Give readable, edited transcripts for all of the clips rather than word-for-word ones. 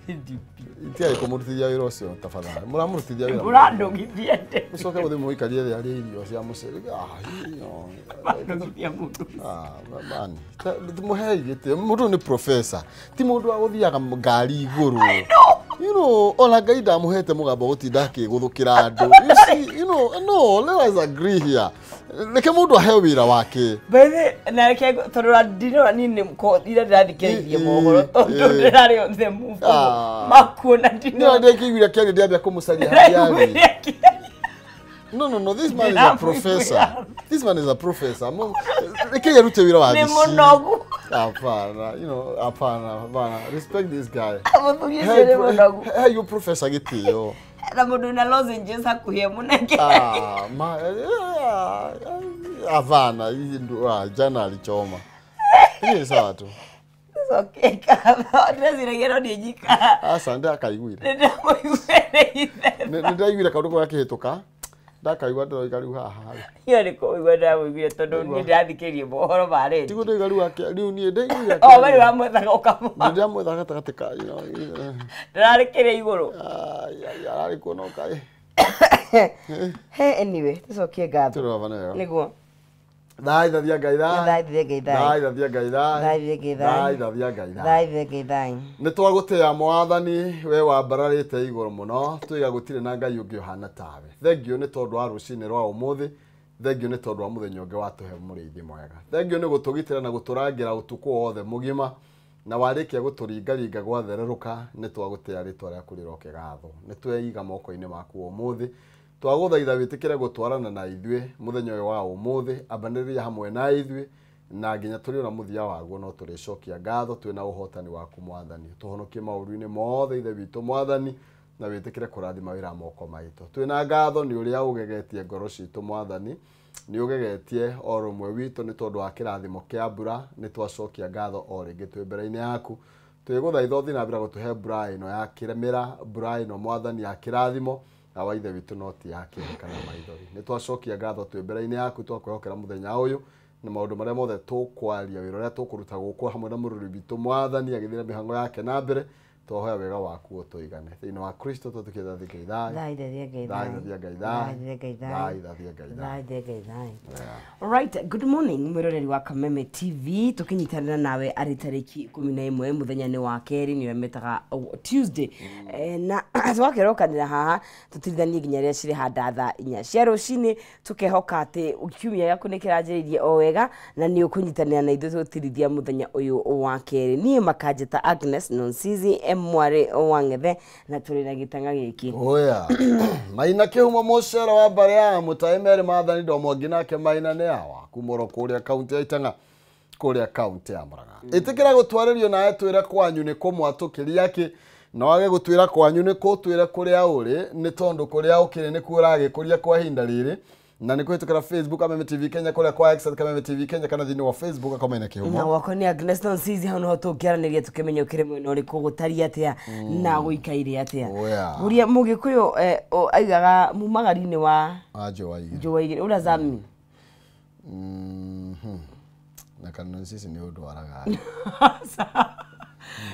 Itiarĩ kũmũrutithia wĩra ũcio tafadhali. Mũramũrutithia wĩra. Mũrandũgithia ndĩ. Ũcoke ũthiĩ mũikarie thĩ arĩe irio cia mũcere. Mũrandũgithia mũndũ. Mani. Mũhei gĩtĩo. Mũndũ nĩ professor. Ti mũndũ wa gũthiaga ngari igũrũ. You know, ona Ngai ndamũhete mũgambo gũtinda akĩgũthũkĩra andũ. You see, you know, no, let us agree here. Reke mũndũ aheo wĩra wake. Bethe na reke tondũ ndinora niĩ ko ira ndĩrathikĩrĩirie mohoro tondũ ndĩrarĩ on the move. Makuona ndinora. Nĩ ndĩkĩiguire kĩario ndĩambia kũmũcaria harĩa arĩ. No, no, no, this man is a professor. This man is a professor. Reke arute wĩra wa Nĩ mũnogu. Hapana, you know, hapana, hapana. Respect this guy. Mũthuri ũcio nĩ mũnogu. Hey, you professor gĩtĩo. Na mũndũ na lozenges hakuhĩ mũnenge. Ah, ma hapana, hizi ndo jana alichoma. Ni sawa tu. Okay, kaba. Ndĩreciragia no niĩ nyika. Aca ndakaiguire. Nĩndamũiguire. Nĩndaiguire kaũndũ karĩa kĩhĩtũka. Ndakaigua ndĩroiga rĩu haha. Iyo nĩ kũigua ndamũiguire tondũ niĩ ndĩrathikĩrĩria mohoro ma rĩndiũ. Tiguo ndĩroiga rĩu rĩu niĩ ndaiguire. O we nĩũramwethaga ũkamũona. Nĩndĩramwetha gatagatĩ ka, you know. Ndararĩ kĩrĩa igũrũ. Ararĩ kuo no kaĩ. He anyway, tũcokie ngatho. Tũrĩ wega. Nĩguo. Thai thathia Ngai thai. Thai thathia Ngai thai. Thai thathia Ngai thai. Thai thathia Ngai thai. Thai thathia Ngai thai. Thai thathia Ngai thai. Nĩ twagũtĩĩa Mwathani we wambararĩte igũrũ mũno twiga gũtirĩ na Ngai ũngĩ ũhana tawe. Thengiũ nĩ tondũ wa rũcinĩ rwa ũmũthĩ. Thengiũ nĩ tondũ wa mũthenya ũngĩ watũhe mũrĩithi mwega. Thengiũ nĩ gũtũgitĩra na gũtũrangĩra ũtukũ wothe mũgima na warĩkia gũtũringaringa gwathererũka nĩ twagũtĩĩa rĩtwa rĩaku rĩroke gathwo. Nĩ tweiga moko-inĩ maku ũmũthĩ. Twagũthaitha wĩtĩkĩre gũtwarana na ithuĩ mũthenya ũyũ wa ũmũthĩ, ambanĩrĩria hamwe na ithuĩ na nginya tũrĩ ona mũthia waguo no tũrĩcokia ngatho twĩna ũhotani waku Mwathani. Tũhonokie maũru-inĩ mothe Ithe witũ Mwathani na wĩtĩkĩre kũrathima wĩra moko maitũ. Twĩna ngatho nĩ ũrĩa ũgegetie ngoro citũ Mwathani, nĩ ũgegetie o rũmwe witũ nĩ tondũ wa kĩrathimo kĩa mbura. Nĩ twacokia ngatho o rĩngĩ twĩ mbere-inĩ yaku. Twĩgũthaitha ũthiĩ na mbere gũtũhe mbura ĩno ya kĩmera, mbura ĩno Mwathani ya kĩrathimo na wa Ithe witũ no ti ya kĩeha kana maithori. Nĩ twacokia ngatho twĩ mbere-inĩ yaku twakwĩhokera mũthenya ũyũ na maũndũ marĩa mothe tũkwaria, wĩra ũrĩa tũkũruta gũkũ hamwe na mũrũri witũ Mwathani agĩthiĩ na mĩhango yake na mbere. Twahoya wega waku ũtũigane. Thĩinĩ wa Kristo twĩtĩkĩte Ngai thai. Thai thathia Ngai thai. Thathia Ngai thai. Ngai thai. Thathia Ngai thai. Thathia Ngai thai. Alright, good morning mwĩroreri wa Kameme TV tũkĩnyitanĩra nawe arĩ tarĩki 11 mũthenya nĩ wa kerĩ nĩwe metaga Tuesday. Na twakerokanĩra haha tũtirithanie nginya rĩrĩa cirĩ handa thaa 4 cia rũcinĩ tũkehoka atĩ kiumia gĩaku nĩ kĩranjĩrĩirie o wega na nĩ ũkũnyitanĩra na ithuĩ tũtirithia mũthenya ũyũ wa kerĩ. Niĩ makanjĩta Agnes Nonsizi mwarĩ wa Ng'ethe na tũrĩ na gĩtang'a gĩkĩ. Oya. Maina kĩhumo mũcere wa mbarĩ ya Mũtaĩ Mary Maathani Ndomwangi nake Maina nĩ awa kumoro kũrĩa kaunti ya Itang'a kũrĩa kaunti ya Murang'a. Ĩtĩkĩra gũtwarĩrio nawe twĩre kwanyu nĩ kũmwatũkĩria kĩ na wage gũtwĩra kwanyu nĩ kũtwĩra kũrĩa ũrĩ nĩ tondũ kũrĩa ũkĩrĩ nĩkuo ũragĩkũria kwa ihinda rĩrĩ na nĩ kũhĩtũkĩra Facebook Kameme TV Kenya kũrĩa kwa X Kameme TV Kenya kana thĩinĩ wa Facebook Kameme Kĩhumo. Na wakwa nĩ Agnes Nonsizi hau noho tũngĩaranĩria tũkĩmenya ũkĩrĩ mwena ũrĩkũ gũtariĩ atĩa na gũikaire atĩa. Ũrĩa Mũgĩkũyũ aigaga mumagari-inĩ wa njũa igĩrĩ. What does that mean? Na kana Nonsizi nĩ ũndwaraga.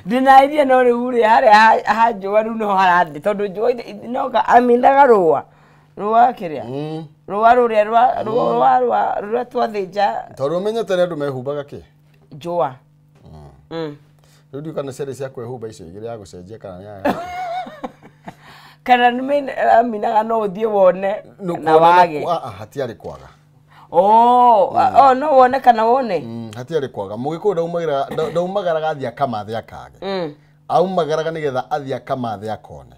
Ndĩna idea no rĩu rĩ harĩa ha njũa rĩu noho harathiĩ tondũ njũa no amindaga rũa. Rũa kĩrĩa? Rũa rũrĩa rũa rũa rũa rũrĩa twathĩnja. Tondũ ũmenyete nĩ andũ mehumbaga kĩ? Njũa. Rĩu ndiũĩ kana ciarĩ cia kwĩhumba icio igĩrĩ ya gũcenjia kana nĩ ya Kana nĩ aminaga no ũthiĩ wone na wage. Hatiarĩ kwaga. Oh, no wone kana wone? Hatiarĩ kwaga. Mũgĩkũyũ ndaumagaraga athiĩ akamathe akage. Aumagaraga nĩgetha athiĩ akamathe akone.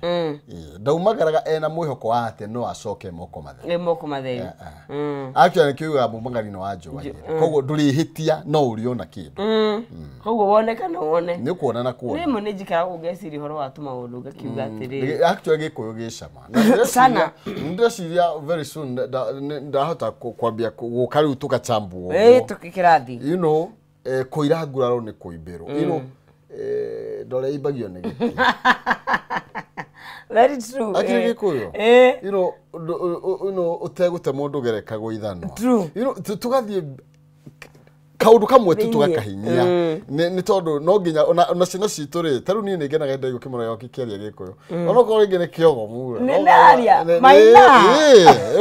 Ndaumagaraga ena mwĩhoko wa atĩ no acoke moko matheri. Nĩ moko matheri. Actually nĩkĩo yugaga mumagari-inĩ wa njũa igĩrĩ. Koguo ndũrĩhĩtia no ũrĩona kĩndũ. Koguo wone kana wone. Nĩ ũkuona na kuona. Rĩmwe nĩ njikaraga ngeciria ũhoro wa tũmaũndũ ngakiuga atĩrĩrĩ. Actually Gĩkũyũ gĩ cama. Sana. Ndĩreciria very soon ndahota kwambia gũka rĩu tũgachambwo. Tũkĩrathi. You know, kũira nguraro nĩ kũimbĩrwo. You know, ndore imbagio nĩ gĩtĩ. Very true. Akĩrĩ Gĩkũyũ. You know, you know, ũtegũte mũndũ gerekagwo ithanwa. True. You know, tũgathiĩ Kaundu kamwe tu tugakahinyia ni tondu no nginya ona ciana citũ rĩ ta rĩu niĩ nĩngenaga ndaigua kĩmwana gĩakwa kĩkĩaria Gĩkũyũ onokorwo rĩngĩ nĩ kĩogomu Nĩ ndaria, maina.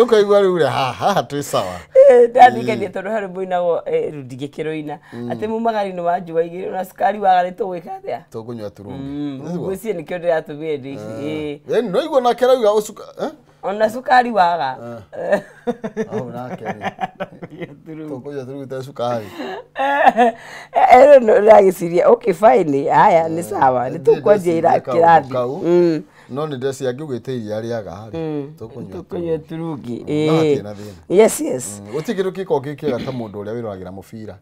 Ũkaigua rĩu rĩ haha twĩ sawa. Ndarikania tondũ harĩ mũinagwo rĩu ndingĩkĩrũina atĩ mumagari-inĩ wa njũa igĩrĩ na cukari waga nĩ tũgwĩka atĩa? Tũkũnyua turungi. Ngwĩciria nĩkĩo ndĩratũmire ndĩ ici. No igua nake arauga ũcuka Ona cukari waga. Au nake rĩ tũkũnyua turungi ta cukari. Ĩno ndĩragĩciria okay fine haya nĩ sawa nĩ tũkwanjia kĩrathi. No nĩ ndeciria ngĩugĩte iria rĩaga rĩ tũkũnyua turungi. No hatirĩ na thĩna. Yes yes. Gũtirĩ kĩndũ gĩkoragwo gĩ kĩega ta mũndũ ũrĩa wĩroragĩra mũbira.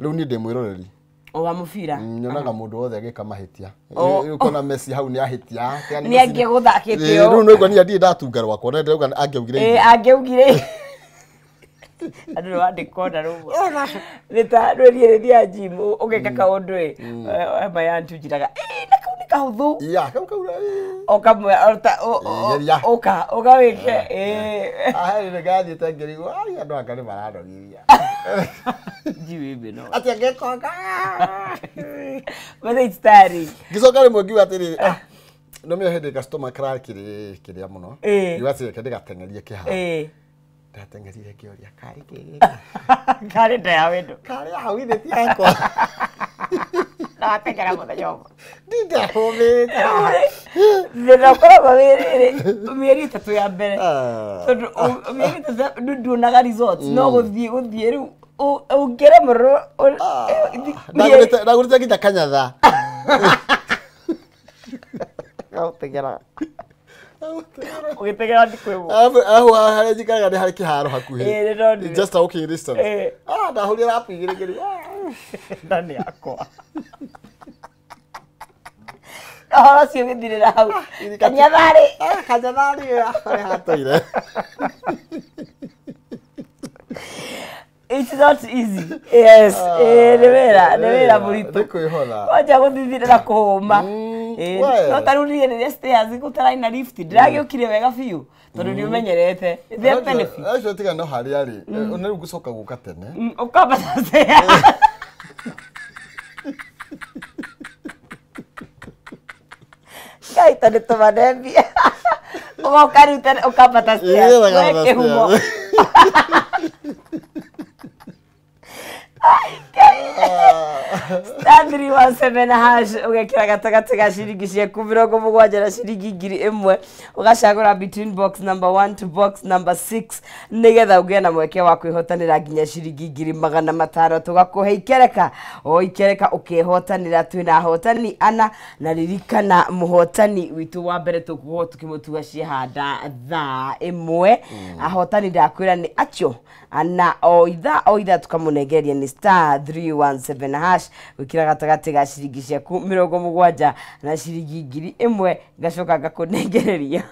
Rĩu niĩ ndĩ mwĩroreri wa mũbira. Nyonaga mũndũ wothe agĩka mahĩtia. Rĩu ũkona Messi hau nĩ ahĩtia. Nĩ angĩgũthakĩte ũũ. Rĩu no niĩ ndirĩ ndatunga rwakwa na ndĩrauga angĩaugire. Angĩaugire. Andũ nĩ wandĩka ona rũmwe. Nĩ ta rwĩrie rĩrĩa gym ũgeka kaũndũ ĩ maya njiraga na kau nĩ kahũthũ. Ya kau kau. O kamwe ũka ũgawĩke. Ahe nĩ ngathiĩte ngĩrigwo ai andũ anga nĩ maranogithia. Njiwĩ mĩno. Atĩ angĩkoka. Whether it's tiring. Ngĩcoka rĩmwe ngiuga atĩrĩrĩ no menya hĩndĩ customer karakĩrĩ kĩrĩa mũno. Ngiuga atĩrĩ reke ndĩgateng'erie kĩharo. Ndateng'erire ngĩũria karĩ kĩ Karĩ nda ya wendo. Karĩ hau ithe ti yakwa. Ndateng'era mũthenya ũmwe. Ndindahũmĩte. Thĩna ũkoragwo wĩ rĩrĩ mĩeri 3 ya mbere. Tondũ mĩeri 3 nduonaga results no gũthiĩ rĩu ũngĩremwo ndagũrĩte nginya kanyatha. Gaũteng'era. Ũgĩteng'era thikũ ĩmwe. Ahu harĩa njikaraga nĩ harĩ kĩharo hakuhĩ. Nĩ ndonire. Just a walking distance. Ndahũrire rapu igĩrĩ ngĩrigwo. Nda nĩ yakwa. Ũhoro ũcio ũgĩthirĩra hau. Kanyatharĩ. Kanyatharĩ harĩa hatũire. It's not easy. Yes. Nĩ wĩra mũritũ. Nĩ kwĩhotha. Wanja gũthithira na kũhũma. No ta rĩu niĩ rĩrĩa stairs gũtararĩ na lift ndĩragĩũkire wega biũ tondũ nĩ ũmenyerete. There benefit. Acio tiga no harĩa rĩ ona rĩu ngũcoka gũka tene. Ũkambata stairs. Ngai ta nĩ tũmane mbia. Ũgoka rĩu tene ũkambata stairs. Wee kĩhumo. Star 317 hash ũgekĩra gatagatĩ ga ciringi ciaku 70 na ciringi 1000 ũgacagũra between box number 1 to box number 6 nĩgetha ũgĩe na mweke wa kwĩhotanĩra nginya ciringi 500 tũgakũhe ikereka o ikereka ũkehotanĩra twĩna ahotani ana na ririkana mũhotani witũ wa mbere tũgũkorwo tũkĩmũtua ciehanda thaa 1 ahotani ndakwĩra nĩ acio ana o ithaa tũkamũnengereria nĩ star 317 hash gwĩkĩra gatagatĩ ga ciringi ciaku 70 na ciringi 1000 ngacoka ngakũnengereria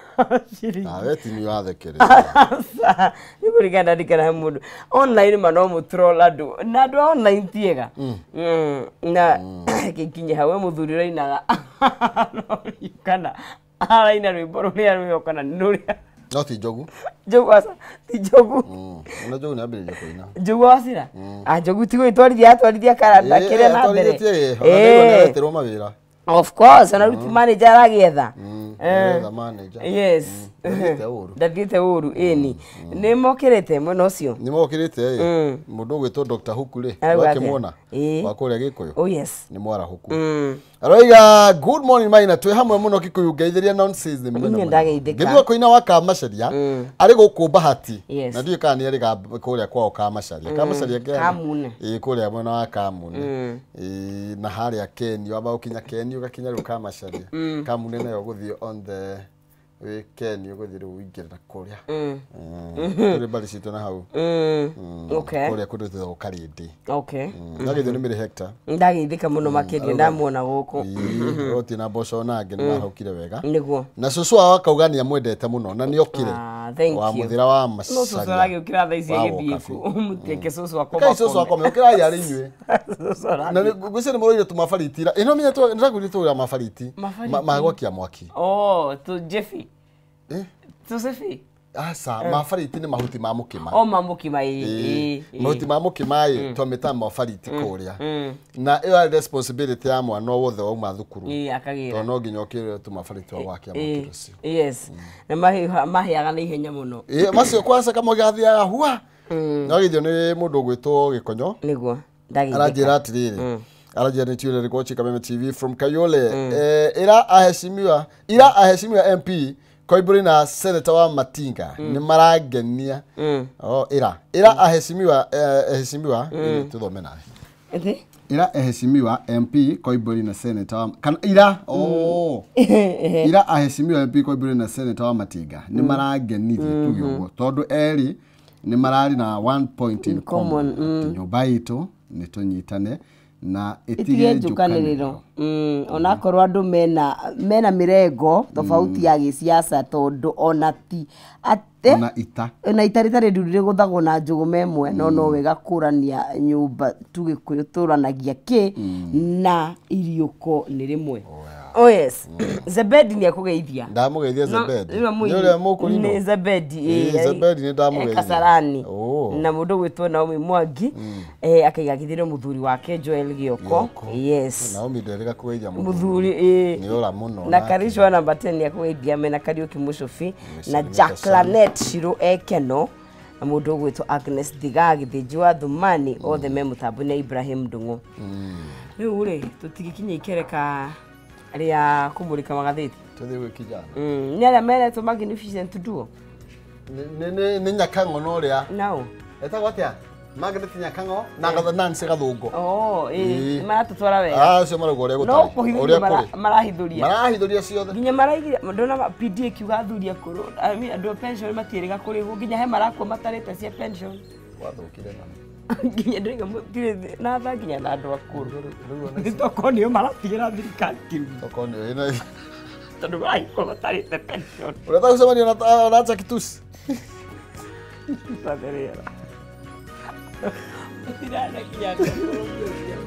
ciringi. Nawe ti nĩ wathekereria. Nĩ kũringana ndirikana he mũndũ online ma no mũtroll andũ na andũ a online ti ega na gĩkinye hau we mũthuri ũrainaga kana araina rwĩmbo rũrĩa rwĩho kana nĩ rũrĩa No ti Njogu. Njogu aca ti Njogu. Ona Njogu nĩ ambĩrĩria kũina. Njogu wacira? Njogu ti gwĩtwarithia atwarithia karanda kĩrĩa na mbere. Ĩĩ nĩeterwo mawĩra. Of course ona rĩu ti manager aragĩetha. Aretha manager. Yes. Ndathiĩte ũru ĩni. Nĩ mokĩrĩte mwena ũcio? Nĩ mokĩrĩte ĩ. Mũndũ ũgwĩtwo Dr. Huku rĩ, wakĩmuona? Wa kũrĩa Gĩkũyũ. Oh yes. Nĩ mwarahũku. Aroiga good morning Maina twĩ hamwe mũno Kikuyu ngeithĩria nonsense mũno. Niĩ ndageithĩka. Ngĩigua kũina wa Kamacaria arĩ gũkũ Bahati. Na ndiũĩ kana nĩ arĩ kũrĩa kwao Kamacaria. Kamacaria Kamune. Ĩĩ kũrĩa mwena wa Kamune. Ĩĩ na harĩa Keni wamba gũkinya Keni ũgakinya rĩu Kamacaria. Kamune nayo ũgũthiĩ on the wĩ Keni ũgũthiĩ rĩu ũingĩre na kũrĩa. Tũrĩ mbari citũ na hau. Okay. Kũrĩa kũndũ twĩtagwo Karĩndĩ. Okay. Ndageithio nĩ Mary Hector. Ndageithĩka mũno makĩria ndamuona gũkũ. Oti na mboco na angĩ nĩ marahũkire wega. Nĩguo. Na cũcũ wao akauga nĩ amwendete mũno na nĩ okire. Thank you. Wa mũthĩra wa No cũcũ Macaria. aragĩũkĩra thaa ici agĩthiĩ kũ? Mũtieke cũcũ akoma. Kai cũcũ akome ũkĩrai arĩ inyuĩ. Cũcũ Na ngwĩciria nĩ mũrorire tũmabariti. Ĩno menya ndĩrakwĩrire tũgũra mabariti. Ma gwakia mwaki. Oh, tũ Jeffy. Eh? Tũ Jeffy. Aca mabariti nĩ mahuti ma mũkima. O ma mũkima ĩ. Mahuti ma mũkima ĩ twamĩtaga mabariti kũrĩa. Na ĩyo yarĩ responsibility ya mwana wothe wauma thukuru. Akagĩra. Tondũ no nginya ũkĩrĩre tũmabariti wa gwakia mwaki rũciũ. Yes. Na mahĩaga na ihenya mũno. Macio kwanza kamwe gathiaga hua. No githio nĩ mũndũ ũgwĩtwo Gĩkonyo. Nĩguo. Aranjĩra atĩrĩrĩ. Arajia ni tiure rikochi Kameme TV from Kayole. Ira aheshimiwa MP Koimburi na senator wa Matinga ni marangenia. Oh, ira aheshimiwa eheshimiwa tuthome nawe. Ira eheshimiwa MP Koimburi na senator wa kana ira oh ira aheshimiwa MP Koimburi na senator wa Matinga ni marangenirie tuge uguo tondu eri ni marari na 1 point in common. Nyumba itu ni tunyitane na itige njukanĩrĩro. Onakorwo andũ mena mĩrengo tofauti ya gĩciaca tondũ ona ti atĩ ona ita rĩtarĩ ndundu rĩgũthagwo na njũgũma ĩmwe no no wega kũrania nyũmba tu Gĩkũyũ tũranagia kĩ na iriũko nĩ rĩmwe. Oh yes. Zebedi ni akũgeithia. Ndamũgeithia Zebedi. Nĩ ũrĩa mũkũrinũ. Nĩ Zebedi. Zebedi nĩ ndamũgeithia. Kasarani. Na mũndũ gwĩtwo Naomi Mwangi akaiga githiro mũthuri wake Joel Gioko. Yes. Naomi nderega kũgeithia mũthuri. Nĩ ora mũno. Na Karishwa namba 10 akũgeithia mena Kariuki Mũcũbi na Jacqueline Shiro Ekeno na mũndũ gwĩtwo Agnes Thiga Gĩthĩnji wa Thumani othe me mũtambo na Ibrahim Ndung'u. Rĩu rĩ tũtigĩkinya ikereka ria kumurika magatheti tuthi gwikijana ni aria meretwo magnificent duo ni Nyakang'o no ria nao etagwo atia Magnet Nyakang'o na Nancy Gathungo. Oh maratutwara wega acio marauga uria gutari no kuhithũria marahithũria ciothe nginya maraigire ndona PD kiuga athuri akũrũ I mean andũ a pension matiĩrĩga kũrĩhwo nginya he marakua matarĩte cia pension wathũkire na nginya ndĩga mũtirĩ na tha nginya na andũ akũrũ nĩ tokorwo nĩo maratigĩra thirikari kĩrumi tokorwo nĩo ĩna tondũ maragĩkorwo matarĩte pension ũreta gũcemania na Jackie Tusi Twatherera mũtirana nginya andũ akũrũ.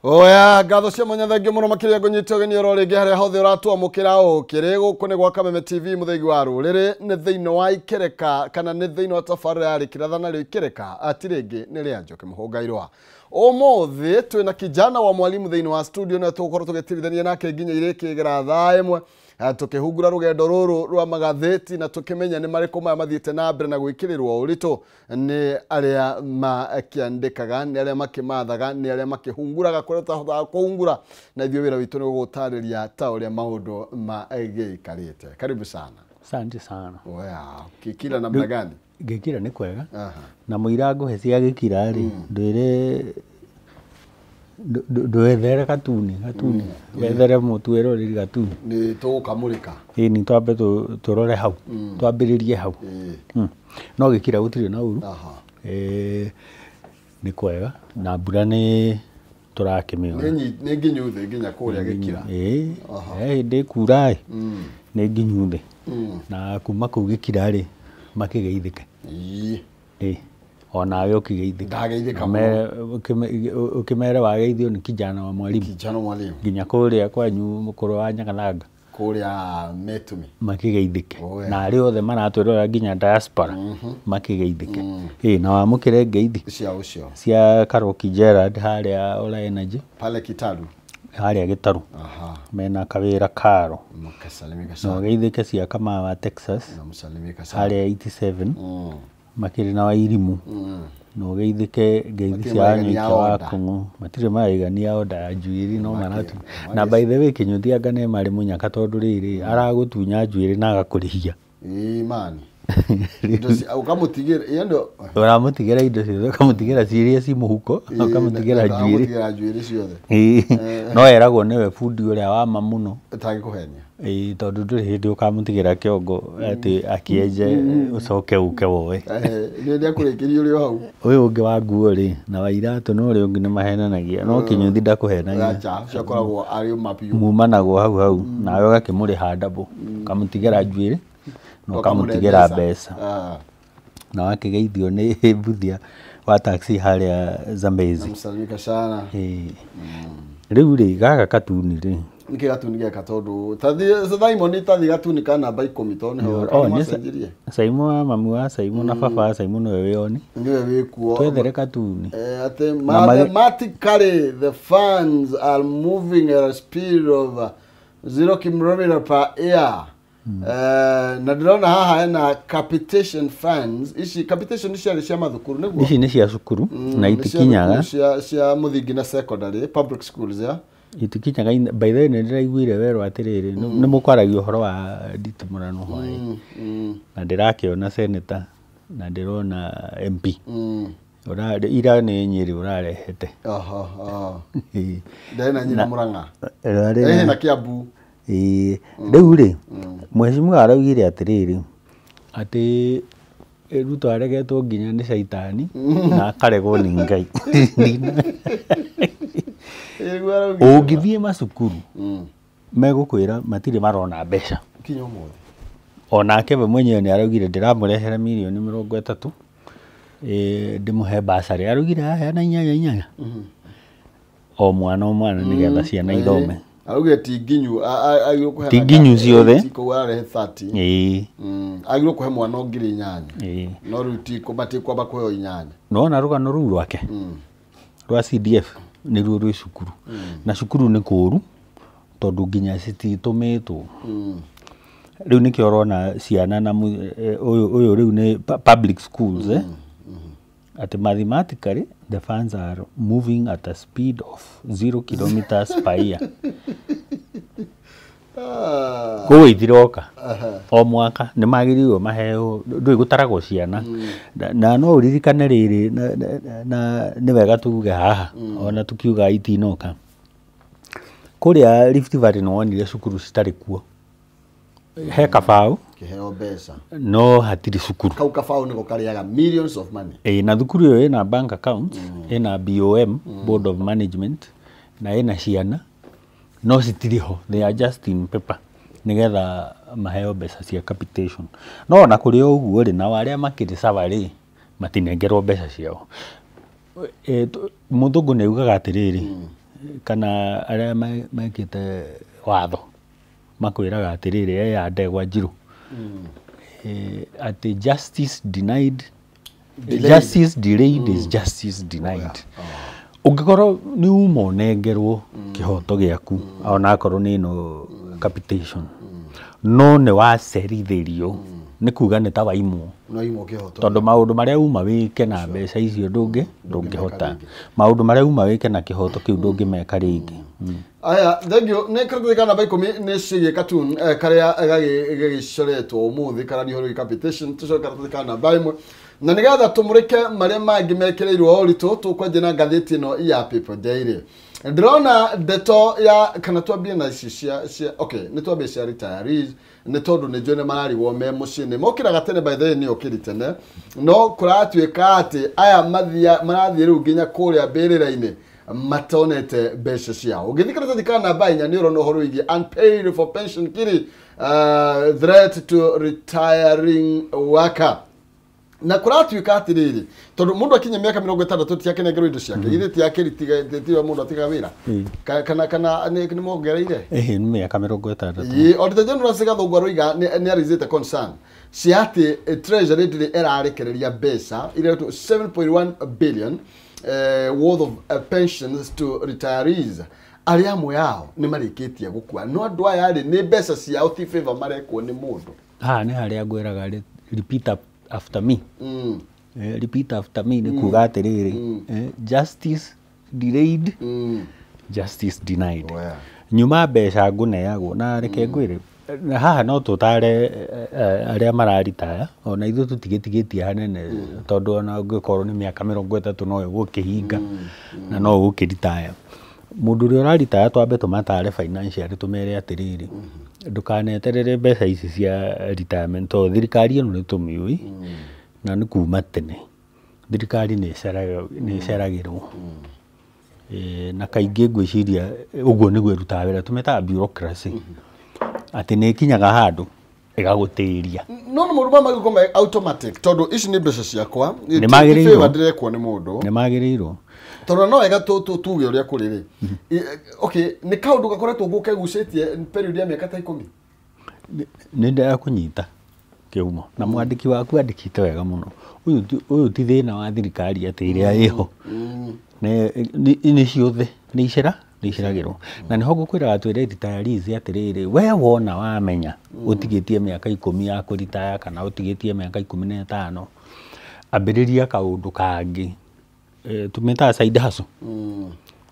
Oya ngatho cia mwanya thengio muno makiria ngunyite ũgeni oro rĩngĩ harĩa hothe ũratwamũkĩra ũkĩrĩ gũkũ nĩ gwa Kameme TV mũthĩgi wa rũrĩrĩ nĩ thĩinĩ wa ikereka kana nĩ thĩinĩ wa tabarĩra ya rĩkĩrathana rĩu ikereka atirĩngĩ nĩ rĩa Njoki Mũhũngairwa. Ũmũthĩ twĩna kijana wa mwalimu thĩinĩ wa studio na tũgũkorwo tũgĩtirithania nake nginya irĩkĩgera thaa ĩmwe tukihungura rugendo ruru rwa magatheti na tukimenya ni mariku maya mathiite na mbere na gwikirirwo uritu ni aria makiandikaga ni aria makimathaga ni aria makihunguraga kuria tutahotaga kuhungura na ithuĩ wĩra witũ nĩ gũgũtarĩria ta ũrĩa maũndũ magĩikarĩte. Karibu sana. Asante sana. Oya, kikira namna gani? Gĩkira nĩ kwega. Na mũira ngũhe cia gĩkira rĩ ndwĩre ndwethere gatuni wethere mũtuĩro rĩrĩ gatuni nĩ tũgũkamũrĩka ĩĩ nĩ twambe tũrore hau twambĩrĩrie hau no gĩkira gũtirĩ na ũru nĩ kwega na mbura nĩ tũrakĩmĩona nĩ nginyu thĩ nginya kũrĩa gĩkira ĩĩ hĩndĩ kura ĩ nĩ nginyu thĩ na kuma kũu gĩkira rĩ makĩgeithĩke ĩĩ onawe ũkĩgeithĩka ndageithĩka ũkĩmere wageithio nĩ kijana wa mwalimu kijana mwalimu nginya kũrĩa kwanyu mũkũrũ wa Nyagathanga Kũrĩa Metumi. Makĩgeithĩke. Oh, yeah. Na arĩa othe maratwĩrora nginya diaspora makĩgeithĩke. Ĩ na wamũkĩre ngeithi Cia ũcio. Cia Karoki Gerard harĩa Ola Energy. Pale Kitaru. Harĩa Gĩtarũ. Aha. Mena kawĩra karo. Mkasalimika Na sana. ũgeithĩke cia Kamau wa Texas. Na msalimika sana. Harĩa 87. Makĩrĩ na Wairimũ. Na ũgeithĩke ngeithi Matirĩ cia maraigania Anyũike wa order. Kũng'ũ. Matirĩ maraigania order ya njuĩrĩ no maratu. Na by the way Kĩnyũthi anga nĩ marĩ mũnyaka tondũ rĩrĩ aragũtunya njuĩrĩ na agakũrĩhia. Imani. Ũkamũtigĩra yendo. Ũramũtigĩra indo ciothe, ũkamũtigĩra ciria ci mũhuko, ũkamũtigĩra njuĩrĩ. Ũkamũtigĩra njuĩrĩ ciothe. Ĩĩ. No eragwo nĩwe bundi ũrĩa wa ma mũno. Ũtangĩkũhenia. Ĩĩ, tondũ ndũrĩ hĩndĩ ũkamũtigĩra kĩongo atĩ akĩenje ũcoke ũke woe. Nĩ nĩakũrĩkĩria ũrĩ o hau. Ũyũ ũngĩ wa nguo rĩ na wa iratũ na ũrĩa ũngĩ nĩ mahenanagia no Kĩnyũthi ndakũhenagia. Acha, ũcio akoragwo arĩ ma biũ. Mumanagwo hau hau nawe ũgakĩmũrĩha ndabũ, ũkamũtigĩra njuĩrĩ na ũkamũtigĩra mbeca. Na wakĩgeithio nĩ Mbuthia wa taxi harĩa Zambezi. Namsalimika sana. Ĩĩ. Rĩu rĩ gaka katuni rĩ. Nĩkĩ gatuni geka tondũ tathi Simon tathi gatuni ka namba 10 tondũ nĩho Oh, nĩ macenjirie. Saimo wa mamu wa Saimo na baba wa Saimo nĩwe wĩoni. Nĩwe wĩkuo. Twethere katuni. Atĩ mathematically the funds are moving at a speed of 0 kilometer per year. Na ndĩrona haha hena capitation funds. Ici capitation ici ciarĩ cia mathukuru nĩguo? Ici nĩ cia cukuru na Nĩ cia itikinyaga. thukuru cia mũthingi na secondary public schools ya. Itikinyaga by the way nĩ ndĩraiguire werwo atĩrĩrĩ nĩ mũkwaragia ũhoro wa nditimũrano hwaĩ. Na ndĩrakĩona senator na ndĩrona MP. Ira nĩ Nyĩrĩ ũrarehete. Aha, aha. Ndarĩ na Nyĩrĩ Mũrang'a. Ĩĩ na Kiambu. Ĩĩ, rĩu rĩ mheshimiwa araugire atĩrĩrĩ atĩ Ruto aregetwo nginya nĩ caitani na akaregwo nĩ Ngai. Ũngĩthiĩ macukuru megũkwĩra matirĩ marona mbeca. Kinya ũmũthĩ. Onake we mwenyewe nĩ araugire ndĩramũrehera mirioni 30 ndĩmũhe basarĩ. Araugire aheana 8 8. O mwana o mwana nĩgetha ciana ithome. Araugire ti nginyu, agĩrĩirwo kũhe Ti nginyu ciothe. Ti kũu ararehe 30. Ĩĩ. Agĩrĩirwo kũhe mwana o 8,000. Ĩĩ. No rĩu ti matikwamba kũheo 8. Nĩwona rũgano rũu rwake rwa CDF nĩruo rwĩ cukuru. Na cukuru nĩ kũũru tondũ nginya cititũmĩtwo. Rĩu nĩkĩo ũrona ciana na ũyũ rĩu nĩ public schools Atĩ mathematically the funds are moving at a speed of 0 kilometers per year. Koguo itiroka o mwaka nĩ magĩrĩirwo maheo ndũĩ gũtaragwo ciana na no ũririkane rĩrĩ na nĩ wega tuge haha ona tukiuga itinoka kũrĩa Rift Valley nĩ wonire cukuru citarĩ kuo he kabaũ Kĩheo mbeca. No hatirĩ cukuru. Kau kabaũ nĩko karĩaga millions of money. Ĩĩ, na thukuru ĩyo ĩna bank account, ĩna BOM, Board of Management, na ĩna ciana no citirĩ ho, they are just in paper nĩgetha maheo mbeca cia capitation. No ona kũrĩ o ũguo rĩ, nao arĩa makĩrĩ sawa rĩ matinengerwo mbeca ciao. Mũthũngũ nĩ augaga atĩrĩrĩ kana arĩa mekĩte watho makwĩraga atĩrĩrĩ eya ndegwa njirũ atĩ justice denied Delayed. Justice delayed is justice denied. Ũngĩkorwo nĩ uma ũnengerwo kĩhoto gĩaku ona akorwo nĩ ĩno capitation no nĩ wacerithĩrio nĩ kuga nĩ ta waimwo. No imwo kĩhoto. Tondũ maũndũ marĩa uma wĩke na mbeca icio ndũngĩhota, maũndũ marĩa uma wĩke na kĩhoto kĩu ndũngĩmeka rĩngĩ. Aya, thank you. Nĩ karatathi ka namba 10 nĩ ciĩgiĩ cartoon karĩa gagĩcoretwo ũmũthĩ kararia ũhoro wĩgiĩ capitation. Tũcoke karatathi ka namba 1 na nĩgetha tũmũrĩke marĩa mangĩ mekĩrĩirwo ũritũ tũkwanjia na ngathĩti ĩno ya People Daily. Ndĩrona ndeto ya kana twambie na ici cia okay, nĩ twambie cia retirees nĩ tondũ nĩ njũĩ nĩ mararigwo me mũciĩ nĩ mokĩraga tene, by the way nĩ okĩri tene no kũratuĩka atĩ aya marathiĩ rĩu nginya kũrĩa mbĩrĩra-inĩ matonete mbeca ciao. Ũngĩthiĩ karatathi ka namba 4 nĩ ũrona ũhoro wĩgiĩ unpaid for pension kiri threat to retiring worker. Na kũratuĩka atĩrĩrĩ, tondũ mũndũ akinya mĩaka 60 tiakenengerwo indo ciake, githĩ tiakĩritiga mũndũ atiga wĩra kana nĩ mongereire? Ĩhĩ, nĩ mĩaka 60. Ĩĩ, Auditor General Gathũngũ aroiga nĩ araisĩte concern cia atĩ Treasury ndĩrĩ ĩrarekereria mbeca iretwo 7.1 billion worth of pensions to retirees arĩa amwe ao nĩ marĩkĩtie gũkua, no andũ aya rĩ nĩ mbeca ciao, ti favor marekwo nĩ mũndũ. Haha nĩ harĩa ngwĩraga repeat after me. Repeat after me nĩ kuga atĩrĩrĩ, justice delayed, justice denied. Nyuma mbeca ngũneagwo na reke ngwĩre, na haha no tũtare arĩa mararitaya, ona ithuĩ tũtigĩtigĩtie hanene, tondũ ona ũngĩkorwo nĩ mĩaka 30 no ĩgũkĩhinga na no ũgũkĩritaya. Mũndũ ũrĩa ũraritaya twambe tũmatare financially, tũmere atĩrĩrĩ, ndũkaneterere mbeca ici cia retirement, tondũ thirikari ĩno nĩ tũmĩũĩ na nĩ kuma tene thirikari nĩ ĩceragĩrwo. Na kaingĩ ngwĩciria ũguo nĩguo ĩrutaga wĩra, tũmĩtaga bureaucracy, atĩ nĩ ĩkinyaga handũ ĩgagũtĩria. No nĩ maũndũ maya magĩkorwo me automatic, tondũ ici nĩ mbeca ciakwa, nĩ magĩrĩirwo, ndĩrekwo nĩ mũndũ, nĩ magĩrĩirwo, tondũ no wega tuge ũrĩa kũrĩ rĩ. Okay, nĩ kaũndũ gakoretwo gũkegucĩtie period ya mĩaka ta 10. Nĩ ndakũnyita kĩhumo na mwandĩki waku andĩkĩte wega mũno. Ũyũ ti thĩna wa thirikari atĩ ĩrĩa ĩho nĩ ciothe nĩ iceragĩrwo, na nĩho ngũkwĩraga twĩre retirees atĩrĩrĩ, we wona wamenya ũtigĩtie mĩaka 10 ya kũritaya kana ũtigĩtie mĩaka 15, ambĩrĩria kaũndũ kangĩ, tũmĩtaga side hustle.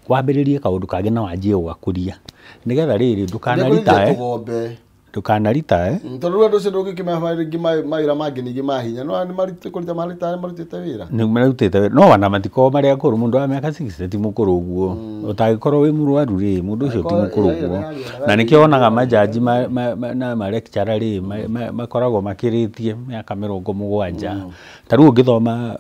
Wambĩrĩrie kaũndũ kangĩ na wanjie gũgakũria nĩgetha rĩrĩ ndũkanaritae, ndũkanaritae, tondũ rĩu andũ acio ndũngĩkĩmahe rĩngĩ mawĩra mangĩ ningĩ ma hinya, no nĩ marutĩte kũruta maritaya, marutĩte wĩra, nĩ marutĩte wĩra, no ona matikorwo marĩ akũrũ. Mũndũ wa mĩaka 60 ti mũkũrũ ũguo, ũtangĩkorwo wĩ mũrwaru rĩ, mũndũ ũcio ti mũkũrũ ũguo. Na nĩkĩo wonaga majaji na ma lecturer rĩ makoragwo makĩrĩtie mĩaka 70. Ta rĩu ũngĩthoma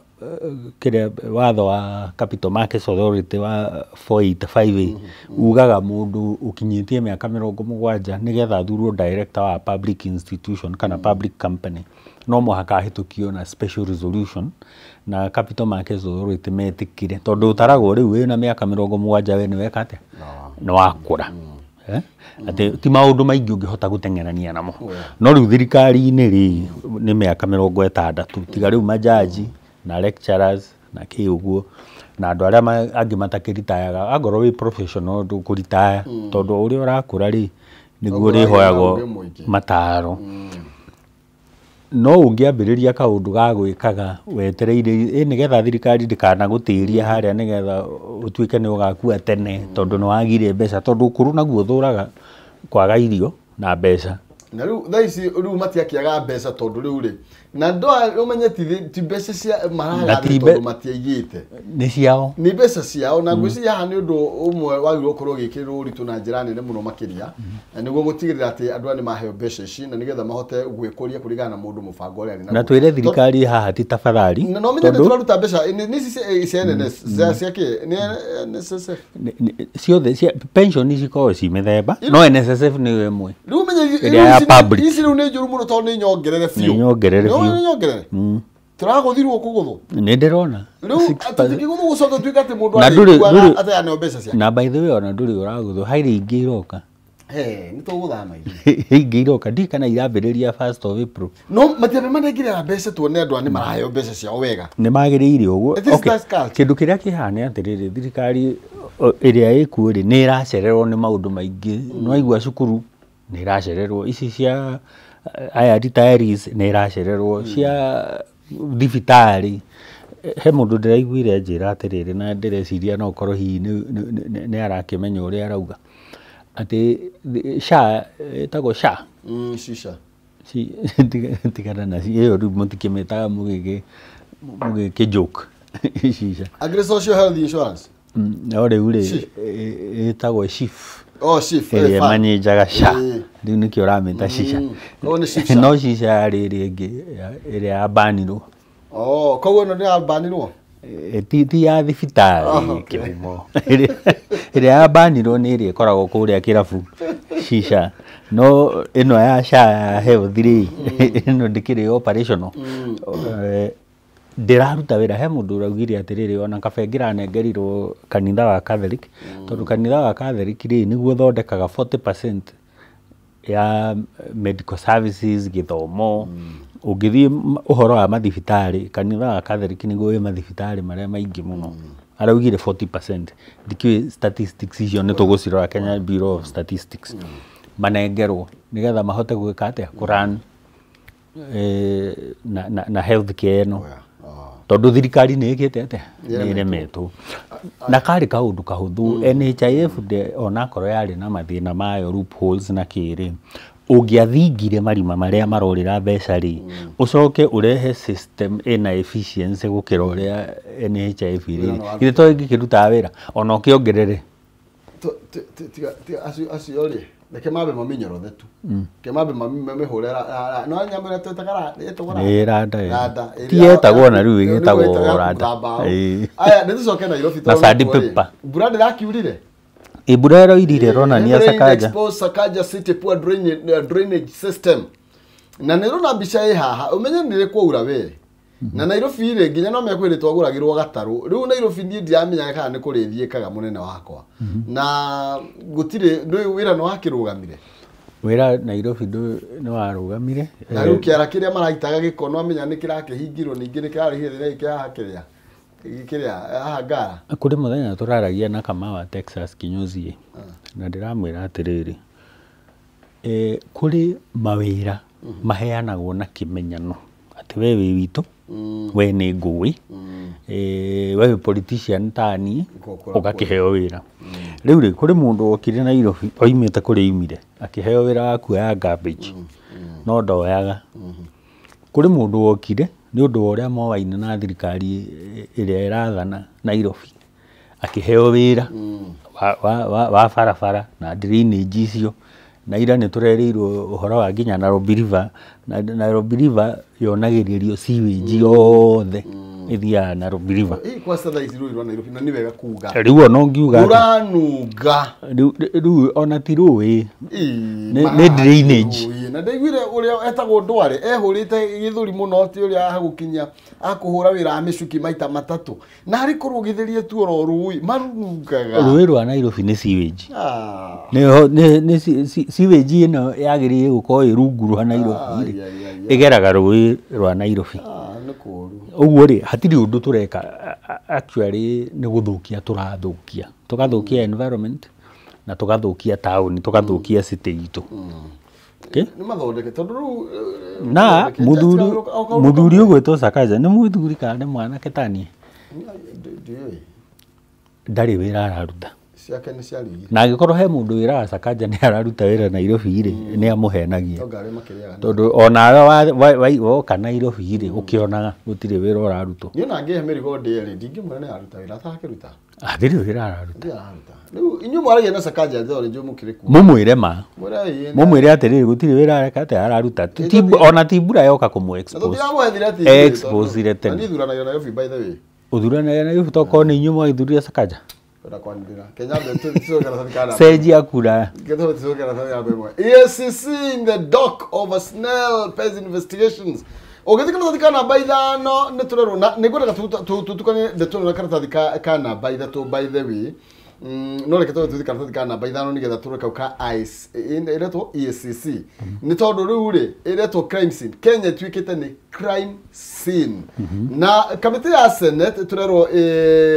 kĩrĩa watho wa Capital Markets Authority wa 485 ugaga mũndũ ũkinyĩtie mĩaka 70 nĩgetha athurwo director wa public institution kana public company no mũhaka ahĩtũkio na special resolution na Capital Markets Authority metĩkire, tondũ ũtaragwo rĩu wĩna mĩaka 70 we nĩweka atĩa, nĩ wakũra. Atĩ ti maũndũ maingĩ ũngĩhota gũteng'erania namo. No rĩu thirikari-inĩ rĩ nĩ mĩaka 60, tiga rĩu majaji na lecturers na kĩ ũguo na andũ arĩa angĩ matakĩritayaga. Angorwo wĩ professional ndũkũritaya, tondũ ũrĩa ũrakũra rĩ nĩguo ũrĩhoyagwo mataro. No ũngĩambĩrĩria kaũndũ ga gwĩkaga wetereire nĩgetha thirikari ndĩkanagũtĩrie harĩa, nĩgetha ũtuĩke nĩ ũgakua tene tondũ nĩ wagire mbeca, tondũ ũkũrũ naguo ũthũraga kwaga irio na mbeca. Na rĩu thaa ici rĩu matiakĩaga mbeca, tondũ rĩu rĩ na ndo ũmenye ti mbeca cia maragathĩ, tondũ matiaigĩte, nĩ ciao, nĩ mbeca ciao. Na ngwĩciria haha nĩ ũndũ ũmwe wagĩrĩirwo gũkorwo ũgĩkĩrĩrwo ũritũ na njĩra nene mũno makĩria, na nĩguo gũtigĩrĩra atĩ andũ aya nĩ maheo mbeca ici na nĩgetha mahote gwĩkũria kũringana na mũndũ mũbango ũrĩa arĩ naguo. Na twĩre thirikari haha ti tafadhali, no menye nĩ tũraruta mbeca nĩ ici cia NNS cia kĩ nĩ NSSF ciothe pension ici cikoragwo ci mĩthemba, no NSSF nĩyo ĩmwe. Rĩu menye ici rĩu nĩ njũru mũno tondũ nĩ nyongerere biũ, nĩ nyongerere biũ, nĩ nyongerere. Tũragũthirwo kũgũthwo, nĩ ndĩrona rĩu tũtingĩgũthwo gũcoka tuĩke atĩ mũndũ arĩkuaga ateaneo mbeca ciake. Na by the way ona ndũrĩ ũragũthwo, harĩ ingĩ iroka, nĩ tũgũthama ithuĩ, ingĩ iroka ndiũĩ kana irambĩrĩria 1st of April. No matiambe manengerera mbeca tuone andũ aya nĩ maraheo mbeca ciao wega, nĩ magĩrĩire ũguo. Kĩndũ kĩrĩa kĩhaha nĩ atĩrĩrĩ, thirikari ĩrĩa ĩkuo rĩ nĩ ĩracererwo nĩ maũndũ maingĩ. Nĩwaigua cukuru nĩ ĩracererwo, ici cia aya retirees nĩ ĩracererwo, cia thibitarĩ. He mũndũ ndĩraiguire anjĩra atĩrĩrĩ, na ndĩreciria no ũkorwo hihi nĩ arakĩmenya ũrĩa arauga, atĩ SHA ĩtagwo SHA, shisha tigana na ĩyo rĩu mũtikĩmĩtaga mũgĩkĩ joke shisha, Agri Social Health Insurance. No rĩu rĩ ĩtagwo SHIF. Oh, SHIF ĩrĩa ĩmanĩnjaga SHA, rĩu nĩkĩo ũramĩta shisha. No shisha yarĩ ĩrĩa ĩngĩ ĩrĩa yabanirwo. Oh, koguo ĩno nĩ yabanirwo? Ti ya thibitarĩ kĩhumo, ĩrĩa yabanirwo nĩ ĩrĩa ĩkoragwo kũrĩa kĩrabu shisha, no ĩno ya SHA ya health rĩ ĩno ndĩkĩrĩ operational. Ndĩraruta wĩra he mũndũ ũraugire atĩrĩrĩ ona kabe ngĩranengerirwo kanitha wa Catholic tondũ kanitha wa Catholic rĩ nĩguo ũthondekaga 40% ya medical services gĩthomo. Ũngĩthiĩ ũhoro wa mathibitarĩ kanitha wa Catholic nĩguo wĩ mathibitarĩ marĩa maingĩ mũno. Araugire 40%. Ndikĩũĩ statistics icio nĩ tũgũcirora Kenya Bureau of Statistics. Manengerwo nĩgetha mahote gwĩka atĩa kũrun na health care ĩno. Tondũ thirikari nĩ ĩkĩte atĩa nĩ ĩremetwo. Na karĩ kaũndũ kahũthũ NHIF onakorwo yarĩ na mathĩna mayo loopholes na kĩrĩ ũngĩathingire marima marĩa marorĩra mbeca rĩ ũcoke ũrehe system ĩna efficiency gũkĩra ũrĩa NHIF ĩrĩ githĩ to ĩngĩkĩrutaga wĩra ona ũkĩongerere acio rĩ reke mambe maminyorothe tu reke mambe mamĩhũre no nyamũ ĩrĩa twĩtaga ĩtagwo randa ti yetagwo na rĩu ĩgĩtagwo randa. Aya nĩ tũcoke Nairobi na sandpaper. Mbura ndĩrakiurire mbura ĩroirire ĩronania Sakaja expose Sakaja city poor drainage system na nĩ rona mbica ĩ haha ũmenye nĩ kwaura we na Nairobi rĩ nginya no mekwĩrĩ twagũragĩrwo gatarũ rĩu Nairobi niĩ ndiramenyaga kana nĩ kũrĩthiĩkaga mũnene wakwa na gũtirĩ ndũĩ wĩra nĩ wakĩrũgamire wĩra Nairobi nĩ warũgamire na rĩu kĩara kĩrĩa maraitaga gĩko no amenya nĩ kĩrakĩhingirwo ningĩ nĩ kĩrarĩhire thĩna gĩkĩ haha kĩrĩa kĩrĩa haha Ngara. Kũrĩ mũthenya tũraragia na Kamau wa Texas Kinyozi na ndĩramwĩra atĩrĩrĩ kũrĩ mawĩra maheanagwo na kĩmenyano atĩ we wĩ witũ we nĩ ngũĩ we wĩ politician tani ũgakĩheo wĩra. Rĩu rĩ kũrĩ mũndũ wokire Nairobi oimĩte kũrĩa oimire akĩheo wĩra wa kuoya garbage no ndoyaga. Kũrĩ mũndũ wokire nĩ ũndũ wa ũrĩa moaine na thirikari ĩrĩa ĩrathana Nairobi akĩheo wĩra wa barabara na drainage icio na ira nĩ tũrerĩirwo ũhoro wa nginya Nairobi River. Nairobi River yonagĩrĩrio sewage yothe ĩthiaga Nairobi River. Kwa thaa ici rũĩ rwa Nairobi na nĩ wega kuga rĩu ona ũngiuga rũranunga rĩu ona ti rũĩ nĩ drainage. Na ndaiguire ũrĩa etagwo Ndware ehũrĩte gĩthũri mũno ti ũrĩa agũkinya akũhũra wĩra wa mĩcuki maita matatũ na harĩ korwo ũgĩtheria tu oro rũĩ marungaga. Rũĩ rwa Nairobi nĩ sewage. Nĩ sewage ĩno yagĩrĩire gũkorwo ĩ rungu rwa Nairobi rĩ ĩgeraga rũĩ rwa Nairobi. Nĩ kũũru. Ũguo rĩ hatirĩ ũndũ tũreka actually nĩ gũthũkia tũrathũkia tũgathũkia environment na tũgathũkia town tũgathũkia city itũ. Nĩ mathondeke tondũ rĩu na mũthuri ũgwĩtwo Sakaja nĩ mũthuri kana nĩ mwanake tani ndarĩ wĩra araruta ciake nĩ ciarigire na angĩkorwo he mũndũ wĩra wa Sakaja nĩ araruta wĩra Nairobi rĩ nĩ amũhenagia tondũ onawe woka Nairobi rĩ ũkĩonaga gũtirĩ wĩra ũrarutwo. Niĩ ona ngĩhe mĩrigo ndĩe rĩ ndingĩmwĩra nĩ araruta wĩra atakĩruta hatirĩ wĩra araruta. Rĩu inyuĩ mwaragia na Sakaja thore njũĩ mũkĩrĩ kuo mũmwĩre ma mũmwĩre atĩrĩrĩ gũtirĩ wĩra areka atĩa araruta ona ti mbura yoka kũmũ expose ire tene. Niĩ thuranagia Nairobi by the way ũthuranagia Nairobi tokorwo nĩ inyuĩ mwagĩthurire Sakaja Kenya cenjia kura. EACC in the dock of a snail pace investigations. Ũgĩthiĩ karatathi ka namba ithano nĩ tũrerwo na nĩ ngwendaga tũtukanie ndeto ĩno na karatathi ka namba ithatũ by the way. No reke tũthiĩ karatathi ka namba ithano nĩgetha tũrore kau ka ICE ĩretwo EACC nĩ tondũ rĩu rĩ ĩretwo crime scene. Kenya ĩtuĩkĩte nĩ crime scene na kamĩtĩ ya Senate tũrerwo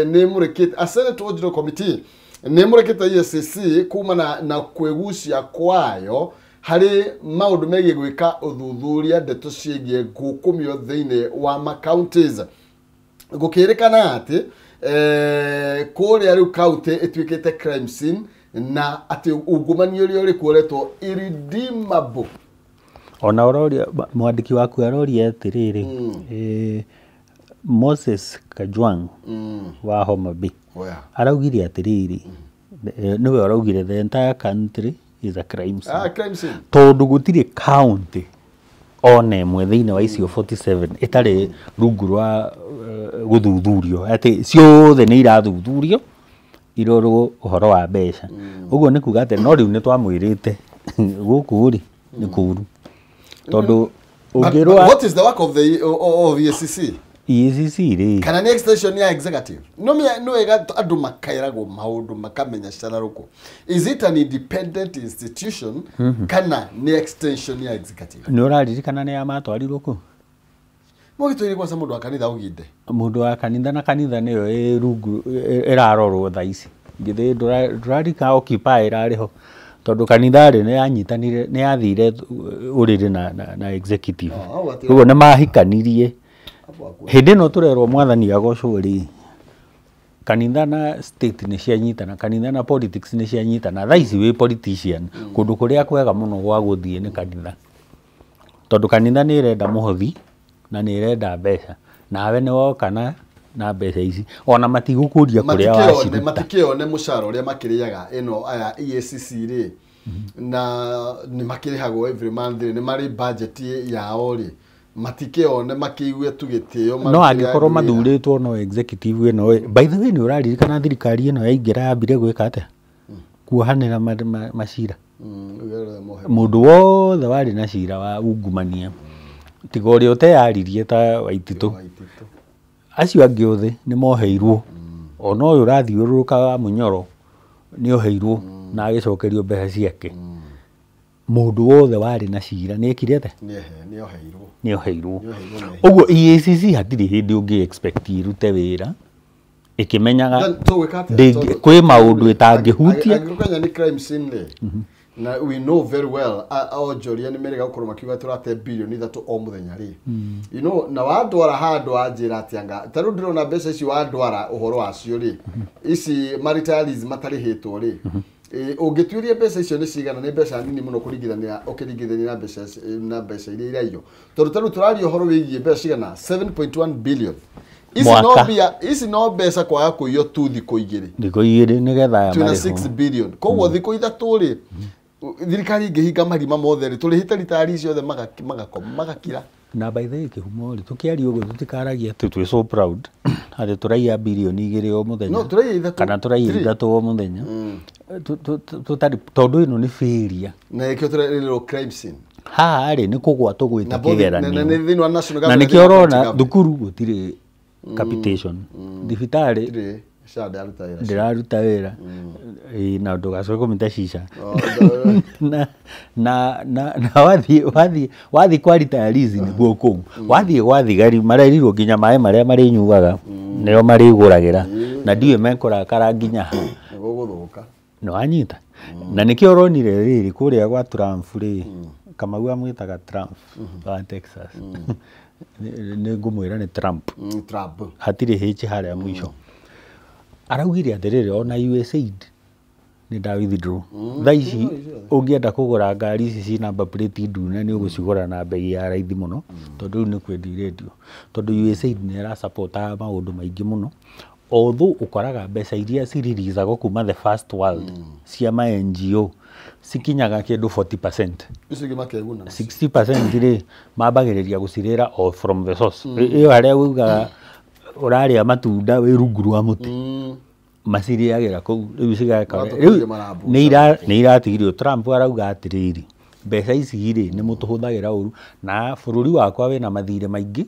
nĩ mũrĩkĩte a Senate Original Committee nĩ mũrĩkĩte EACC kumana na kwĩgucia kwayo harĩ maũndũ megiĩ gwĩka ũthuthuria ndeto ciĩgiĩ ngukumio thĩinĩ wa ma counties. Gũkĩrĩkana atĩ kũrĩa rĩu county ĩtuĩkĩte crime scene na atĩ ungumania ũrĩa ũrĩ kuo ũretwo irredeemable. Ona ũroria mwandĩki waku aroria atĩrĩrĩ Moses Kajwang wa Homa Bay araugire atĩrĩrĩ nĩwe araugire the entire country is a crime scene. Crime scene. Tondũ gũtirĩ county ona ĩmwe thĩinĩ wa icio 47 ĩtarĩ rungu rwa gũthuthurio atĩ ciothe nĩ irathuthurio irorwo ũhoro wa mbeca. Ũguo nĩ kuga atĩ no rĩu nĩ twamwĩrĩte gũkũ rĩ nĩ kũũru tondũ ũngĩrwa. What is the work of the of EACC? EACC rĩ kana nĩ extension ya executive no no wega andũ makairagwo maũndũ makamenya cararũkũ. Is it an independent institution kana nĩ extension ya executive? Nĩ ũraririkana nĩ ya matwarirwo kũ? Mũgĩtwĩre kwanza mũndũ wa kanitha ũginde. Mũndũ wa kanitha na kanitha nĩyo ĩ rungu ĩrarorwo thaa ici. Githĩ ndũrarika Occupy ĩrarĩ ho tondũ kanitha rĩ nĩ yanyitanire nĩ yathire ũrĩrĩ na executive. Ũguo nĩ mahikanirie. Hĩndĩ ĩno tũrerwo mwathani agocwo rĩ, kanitha na state nĩ cianyitana, kanitha na politics nĩ cianyitana. Thaa ici wĩ politician kũndũ kũrĩa kwega mũno gwa gũthiĩ nĩ kanitha, tondũ kanitha nĩ ĩrenda mũhothi na nĩ ĩrenda mbeca, nawe nĩ woka na mbeca ici ona matigũkũria kũrĩa waciruta. Matikĩone mũcara ũrĩa makĩrĩaga ĩno aya EACC rĩ, na nĩ makĩrĩhagwo every month rĩ, nĩ marĩ budget yao rĩ, matikĩone makĩigue tu gĩtĩo. No angĩkorwo mathurĩtwo no executive ĩno. By the way, nĩ ũraririkana thirikari ĩno yaingĩra yambire gwĩka atĩa? Kuohanĩra macira. Mũndũ wothe warĩ na cira wa ungumania tiga ũrĩa ũteyaririe ta Waititũ, acio angĩ othe nĩ moheirwo. Ona ũyũ ũrathiũrũrũka wa Mũnyoro nĩ oheirwo na agĩcokerio mbeca ciake. Mũndũ wothe warĩ na cira nĩ ekire atĩa? Nĩ oheirwo. Ũguo EACC hatirĩ hĩndĩ ũngĩ expect ĩrute wĩra ĩkĩmenyaga kwĩ maũndũ ĩtangĩhutia. Angĩkorwo nĩ crime scene rĩ, na we know very well onjoria nĩ merĩga gũkorwo makiuga tũrate bilioni 3 o mũthenya rĩ. You know, na wandwara handũ wanjĩra atĩ anga ta rĩu ndĩrona mbeca ici wandwara ũhoro wacio rĩ, ici maritaris matarĩhĩtwo rĩ, ũngĩtuĩria mbeca icio nĩ cigana, nĩ mbeca nini mũno kũringithania ũkĩringithania na mbeca iria iraiywo, tondũ ta rĩu tũraria ũhoro wĩgiĩ mbeca cigana 7.1 billion. Ici no mbeca kwaga kũiywo tu thikũ igĩrĩ. Thikũ igĩrĩ nĩgetha aya marĩhwo. 6 billion. Koguo thikũ ithatũ rĩ, thirikari ingĩhinga marima mothe rĩ, tũrĩhĩte ritari ciothe magakira. Na by the way kĩhumo rĩ, tũkĩaria ũguo tũtikaragia atĩ twĩ so proud atĩ tũraiya bilioni 2 o mũthenya. No, tũraiya ithatũ. Kana tũraiya ithatũ o mũthenya. Tũtarĩ tondũ ĩno nĩ failure. Na ĩkĩo tũrerĩrwo crime scene. Haha rĩ nĩ kũgwa tũgwĩte kĩgeranio. Na nĩkĩo ũrona thukuru gũtirĩ capitation. Thibitarĩ ndĩraruta wĩra na ndũgacoke kũmĩta cica. Na wathiĩ kwa retirees nĩguo kũu, wathiĩ gwa thigari marerirwo nginya maĩ marĩa marĩnyuaga nĩo marĩgũragĩra, na ndiũĩ mekũrakara nginya ha. Nĩ wanyita. Na nĩkĩo ũronire rĩrĩ kũrĩa gwa Trump rĩ, Kamau amwĩtaga Trump wa Texas. Nĩ ngũmwĩra nĩ Trump. Hatirĩ H harĩa mũico. Araugire atĩrĩrĩ ona USAID nĩ nda withdraw. Thaa ici ũngĩenda kũgũra ngari ici ci number plate ndune nĩ ũgũcigũra na bei ya raithi mũno, tondũ rĩu nĩ kwendio irendio, tondũ USAID nĩ ĩrasapota maũndũ maingĩ mũno. Although ũkoraga mbeca iria ciririzacwo kuma the first world cia ma NGO cikinyaga kĩndũ 40%. Icio ingĩ makeguna. 60% rĩ mambagĩrĩria gũcirĩra o from the source. Ĩyo harĩa ugaga ũrarĩa matunda wĩ rungu rwa mũtĩ, macirĩagĩra kũu rĩu cigakora. Rĩu nĩ iratigirwo. Trump arauga atĩrĩrĩ, mbeca ici rĩ nĩ mũtũhũthagĩra ũru na bũrũri wakwa wĩna mathirĩ maingĩ